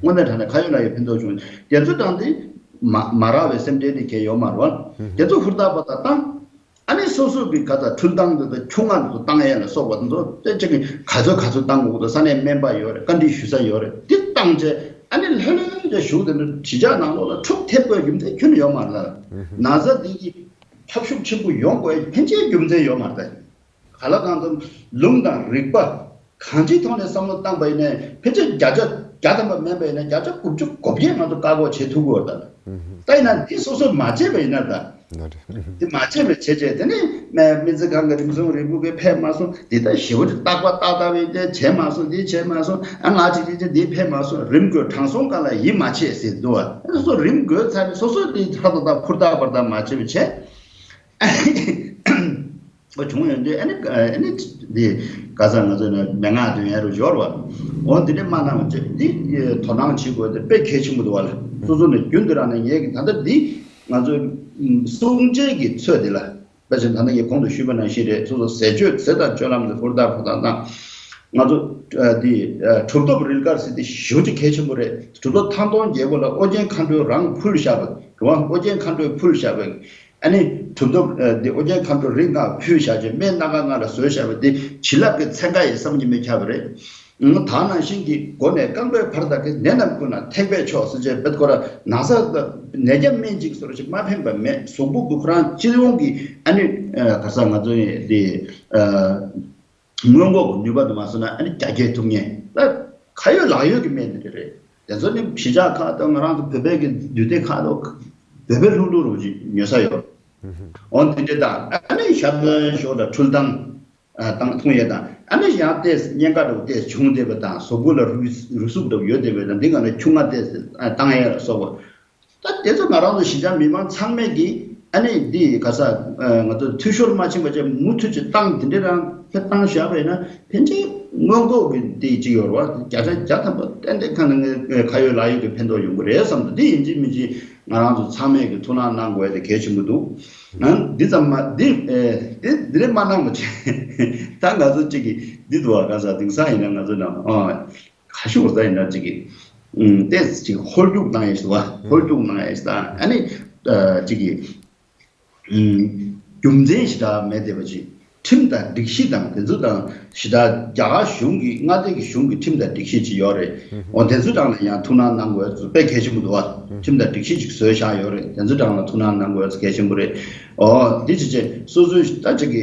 དངོས་གནས་དྲང་གནས་ཁ་ཡོད་ལག་ཡོད་ཕན་ཐོགས་བྱུང་། དེ་ཚོ་དང་དེ་མ་མ་རག་པའི་སེམས་ཁྲལ་དེ་གལ་ཡོད་མ་རེད་བ། དེ་ཚོ་ཧུར་ཐག་པ་དང་བཏང་། ཨ་ནི་སོ་སོ་གི་ག་ད་འཕྲུལ་ཐང་དེ་དང་ཁྱུང་ལྔ་དེ་ཚོ་བཏང་ཡས་ལ་སོགས་པ་དེ་ཚོ་དེ་ཅིག་གི་ག་ཚོད་ག་ཚོད་བཏང་དགོས་དང་། ས་གནས་སྨན་པ་ཡོད་རེད། བཀའ་འདྲི་ཞུ་ས་ཡོད་རེད། དེ་བཏང་རྗེས་ཨ་ནི་ལྷོད་ལྷོད་བྱས་བཞུགས། དེ་འདྲ་གཞིས་ཆགས་ནང་ལོགས་ལ་འཁྲུག་ཐེབས་དགོས་རྒྱུ་མཚན་ཁྱོན་ནས་ཡོད་མ་རེད་ལ། ན་ཚ་འདི་གི་འཐབ་ཤུགས་ཆེན་པོ་ཡོང་དགོས་ཕན་ཆད་རྒྱུ་མཚན་ཡོད་མ་རེད་ད། ག་ལ་གང་འཚམ་ལུང་དང་རིགས་པ་གང་ཅིའི་ཐོག་ནས་བསམ་བློ་བཏང་པ་ཡིན་ནའི་ཕལ་ཆེར་བརྒྱ་ཆ་བརྒྱ་ཐམ་པ་མིན་པ་ཡིན་ན་བརྒྱ་ཆ་དགུ་བཅུ་གོ་བརྒྱད་ང་ཚོ་བཀག་འགོག་བྱེད་ཐུབ་ཀྱི་ཡོད་རེད་ད། ད་ཡིན་ན་འདི་སོ་སོས་མ་བྱས་པ་ཡིན་ན་ད། འདི་མ་བྱས་པའི་བྱས་རྗེས་དེ་ནི་སྨན་རྩིས་ཁང་གི་རིམ་བཟུང་རིམ་འགོག་གིས་ཕན་མ་སོང་། འདི་ལྟར་ཞེ་པོ་ཅིག་རྟག་པར་ཏག་ཏག་བྱས་ཏེ་བྱས་མ་སོང་། འདི་བྱས་མ་སོང་། ཨ་ང་ཅིག་ཅིག་ཅིག་འདི་ཕན་མ་སོང་། རིམ་གྱིས་དྲང་སྲོང་བཀའ་ལ་ཡིད་མ་ཆེས་ཟེར་འདུག་བ། སོ་སོ་རིམ་གྱིས་ཚར་ནས་སོ་སོས་འདི་ཧྲ་ཏག་ཏག་ཧུར་ཐག་པར་ཐག་མ་བྱས་པ་བྱས། ཨོ་བྱུང་ཡོང་དུས་ཨ་ནི་ཨ་ནི་འདི་ག་ས་ང་ཚོ་ནས་མན་ངག་འདོན་ཡ་རུ་འབྱོར་བ། འོ་འདི་འདྲས་མ་གནང་བ་བྱས་འདི་དོ་སྣང་བྱེད་དགོས་དེ་དཔེ་གལ་ཆེན་པོ་འདུག་བ་ལ། སོ་སོ་ནས་རྒྱུན་དུ་རང་ནས་ངས་ཀྱི་ད་ལྟ་འདི་ང་ཚོའི་སྲུང་བྱའི་གི་ཚོད་འདི་ལ་དཔེ་ཆ་ད་ལྟ་ངས་གོང་དུ་ཞུས་པ་ནང་བཞིན་རེད། སོ་སོ་ཟས་སྤྱོད་ཟས་དང་སྤྱོད་ལམ་དེ་ཧུར་ཐག་ཧུར་ཐག་བཏང་། ང་ཚོ་འདི་གྲུབ་ཐོབ་རིལ་དཀར་ཟེར་དེ་ཞེ་པོ་ཅིག་གལ་ཆེན་པོ་རེད། གྲུབ་ཐོབ་ཐང་སྟོང་རྒྱལ་པོ་ལ་ཨོ་རྒྱན་མཁའ་འགྲོས་རང་ཕུལ་བཞག་པ་རེད་བ། ཨོ་རྒྱན་མཁའ་འགྲོས་ཕུལ་བཞག་པའི་ཨ་ནི་གྲུབ་ཐོབ་འདི་ཨོ་རྒྱན་མཁའ་འགྲོ་རིགས་ལྔ་ཕུལ་བཞག་བྱས་སྨན་སྣ་ཁ་ལྔ་ལ་ཟོས་བཞག་པ་འདི་བྱིན་རླབས་ཀྱི་ཚན་ཁ་ཡིས་བསམ་གྱིས་མི་ཁྱབ་པ་རེད། ད་ནང་བཞིན་གྱི་སྒོ་ནས་རྐང་པའི་བར་དག་གི་ནད་རྣམས་ཀུན་ལ་ཐེག་པའི་མཆོག་ཟེར་བྱས་པའི་སྐོར་ལ་ན་ཚ་ནད་བརྒྱ་སྨན་གཅིག་ཟེར་བ་ཞིག་མ་ཕན་པ་མེད། གཟུགས་པོ་གི་ཁོ་རང་སྤྱི་ཡོངས་ཀྱི་ཨ་ནི་ག་ས་ང་ཚོ་ཡི་འདི་སྔོན་འགོག་གི་ནུས་པ་དུ་མ་སོང་ན་ཨ་ནི་རྒྱ་སྐྱེད་ཐུབ་ངེས་ད་ཁ་ཡོད་ལག་ཡོད་ཀྱི་སྨན་དེ་རེད། དེ་ཚོ་ནི་གཞིས་ཆགས་ཁག་དང་ང་རང་ཚོ་བོད་པའི་གི་འདུས་སྡེ་ཁག་ཏུ་བོད་པའི་ལྷུག་ལྷུག་རུ་ཅིག་ཉོ་ས་ཡོད། འོ་དེ་འདྲ་དང་ཨ་ནི་ཞབས་བརྟན་ཞོག་ལ་འཕྲུལ་ཐང་། ཨ་བཏང་འཐུང་ཡས་དང་ཨ་ནི་ཡང་ཏོག་ཙམ་གཉན་ཁ་འདྲ་བོ་ཏོག་ཙམ་བྱུང་བསྡད་པ་དང་གཟུགས་པོ་ལ་རུས་རུས་ཟུག་འདྲ་བོ་ཡོད་བསྡད་པ་དང་འདི་ག་ནས་ཆུ་ང་ཏོག་ཙམ་བཏང་ཡས་ལ་སོགས་པ། ད་དེ་ཚོ་ང་རང་ཚོ་གཞིས་ཆགས་མི་མང་ཚང་མས་ཀྱིས་ཨ་ནི་འདི་ག་ས་ང་ཚོ་འཐུས་ཤོར་མ་ཕྱིན་པ་བྱས་མུ་མཐུད་ཀྱིས་བཏང་དེ་འདྲ་རང་ཕེབས་བཏང་བཞག་པ་ཡིན་ན་ཕན་ཆད་སྔོན་འགོག་གི་འདི་གཅིག་ཡོད་རེད་བ། བརྒྱ་ཆ་བརྒྱ་ཐམ་པ་ཏན་ཏན་ཁ་ནས་ཁ་ཡོད་ལག་ཡོད་ཀྱི་ཕན་ཐོགས་ཡོང་གི་རེད་བསམ་འདུག་འདི་ཡིན་གཅིག་མིན་གཅིག་ང་རང་ཚོ་ཚང་མས་ཀྱི་ཐུགས་སྣང་གནང་དགོས་ཡ་དེ་གལ་ཆེན་པོ་འདུག་ཨ་འདི་ཙམ་མ་འདི་ཨེ་འདི་འདི་ལས་མ་གནང་བ་བྱས། ད་ང་ཚོ་གཅིག་གིས་འདི་འདུག་བ། ག་ས་དེང་སང་ཡིན་ན་ང་ཚོ་ནང་ཨ་ཁ་ཤུགས་ཟ་ཡིན་ན་གཅིག་གིས་ཨུམ་ཏོག་ཙམ་གཅིག་ཧོལ་རྒྱུག་གནང་ཡས་ཟེར་བ། ཧོལ་རྒྱུག་གནང་ཡས་ཟེར། ཨ་ནི་ཨ་གཅིག་གིས་ཨུམ་རྒྱུ་མཚན་ཞེ་དྲག་མེད་བསྡད་པ་ཅིག་ཁྲིམས་དང་སྒྲིག་གཞི་དང་དེ་ཚོ་དང་ཞེ་དྲག་རྒྱ་གར་གཞུང་གི་མངའ་སྡེ་གི་གཞུང་གི་ཁྲིམས་དང་སྒྲིག་གཞི་ཅིག་ཡོད་རེད། འོ་དེ་ཚོ་དང་ལ་ཡང་ཐུགས་སྣང་གནང་དགོས་ཚུལ་དཔེ་གལ་ཆེན་པོ་འདུག་བ། ཁྲིམས་དང་སྒྲིག་གཞི་ཅིག་བཟོས་བཞག་ཡོད་རེད། དེ་ཚོ་དང་ལ་ཐུགས་སྣང་གནང་དགོས་ཚུལ་གལ་ཆེན་པོ་རེད། འོ་འདི་ཅི་བྱས་སོ་སོའི་ད་ཅིག་གི་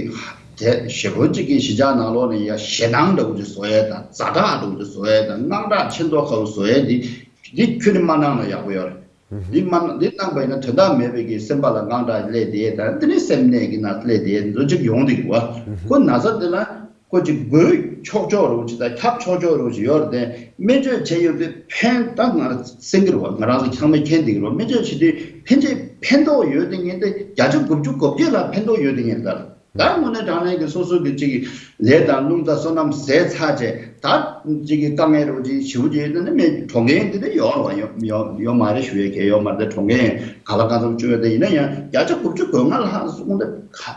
དེ་ཞེ་པོ་ཅིག་གི་གཞིས་ཆགས་ནང་ལོགས་ནས་ཡ་ཞེད་སྣང་འདྲ་བོ་ཅིག་བཟོ་ཡས་དང་ཛ་དྲག་འདྲ་བོ་ཅིག་བཟོ་ཡས་དང་དངངས་སྐྲག་ཆེ་མདོག་ཁ་བོ་བཟོ་ཡས་འདི་འདི་ཁྱོད་ནི་མ་གནང་ན་ཡག་པོ་ཡོད་རེད། འདི་མ་འདི་གནང་པ་ཡིན་ན་དོན་དག་མེད་པའི་གི་སེམས་པ་ལ་དངངས་སྐྲག་སླེབས་དེ་དང་འདི་ནི་སེམས་ནད་ཀྱི་ནང་སླེབས་དེ་འདི་ཅིག་ཡོང་གི་འདུག་བ། ཁོ་ན་ཚ་འདི་ལ་ཁོ་ཅིག་འགོས་ཆོག་ཆོག་རོགས་ཅིག་དང་ཁྱབ་ཆོག་ཆོག་རོགས་ཅིག་ཡོད་རེད་དེ། སྨན་བཅོས་བྱས་ཡོད་དེ་ཕན་ད་ང་རང་སེང་གེ་རེད་བ། ང་རང་ཚོ་ཚང་མས་མཁྱེན་བསྡད་ཀྱི་རེད་བ། སྨན་བཅོས་བྱས་དེ་ཕན་ཆད་ཕན་ཐོགས་ཡོད་དེ་ངས་དེ་བརྒྱ་ཆ་དགུ་བཅུ་གོ་བརྒྱད་ལ་ཕན་ཐོགས་ཡོད་དེ་ངས་ད། ད་དངོས་གནས་དྲང་གནས་ཀྱི་སོ་སོ་གི་ཅིག་གི་ལས་དང་རླུང་རྟ་བསོད་ནམས་ཟད་ཚར་རྗེས་ད་ཅིག་གི་དཀའ་ངལ་རོ་ཅིག་ཞེ་པོ་ཅིག་ཡོད་ན་མེད་གྲོངས་མཁན་དེ་འདྲ་ཡོད་རེད་བ། ཡོད་ཡོད་ཡོད་མ་རེད་ཞུ་ཡས་གལ་ཡོད་མ་རེད། ད་གྲོངས་མཁན་ག་ལ་གང་འཚམ་བཅུག་ཡོད་དེ་ཡིན་ན་ཡང་བརྒྱ་ཆ་དགུ་བཅུ་གོ་ལྔ་ལྷག་སོང་ད་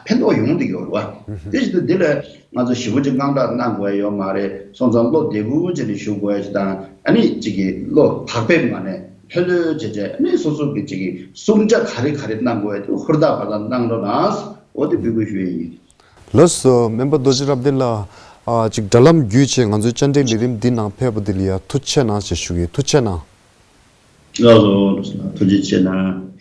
ཕན་ཐོགས་ཡོང་བསྡད་ཡོད་རེད་བ། དེ་བཞིན་དུ་འདི་ལ་ང་ཚོ་ཞེ་པོ་ཅིག་དངངས་སྐྲག་གནང་དགོས་ཡ་ཡོད་མ་རེད། སོང་ཙང་བློ་བདེ་པོ་བྱས་ནས་བཞུགས་དགོས་ཡ་ཞིག་དང་ཨ་ནི་ཅིག་གི་བློ་བག་ཕེབས་ངང་ནས་ལྷོད་ལྷོད་བྱས་བྱས་ཨ་ནི་སོ་སོ་གི་ཅིག་གི་བསྲུང་བྱ་ག་རེ་ག་རེ་གནང་དགོས་ཡ་དེ་ཧུར་ཐག་བར་ཐག་གནང་རོགས་གནང་། འོ་དེ་འབོད་སྐུལ་ཞུ་ཡས་ཡིན། ལགས་སོ། སྨན་པ་རྡོ་རྗེ་རབ་བརྟན་ལགས། ཨ་ཅིག་དྲ་ལམ་བརྒྱུད་བྱས་ང་ཚོའི་བཅར་འདྲིའི་ལས་རིམ་འདི་ནང་ཕེབས་པ་འདི་ལ་ཡ་ཐུགས་རྗེ་གནང་ཞེས་ཞུ་གི་ཡིན། ཐུགས་རྗེ་གནང་། ལགས་སོ། ཐུགས་རྗེ་ཆེ་གནང་།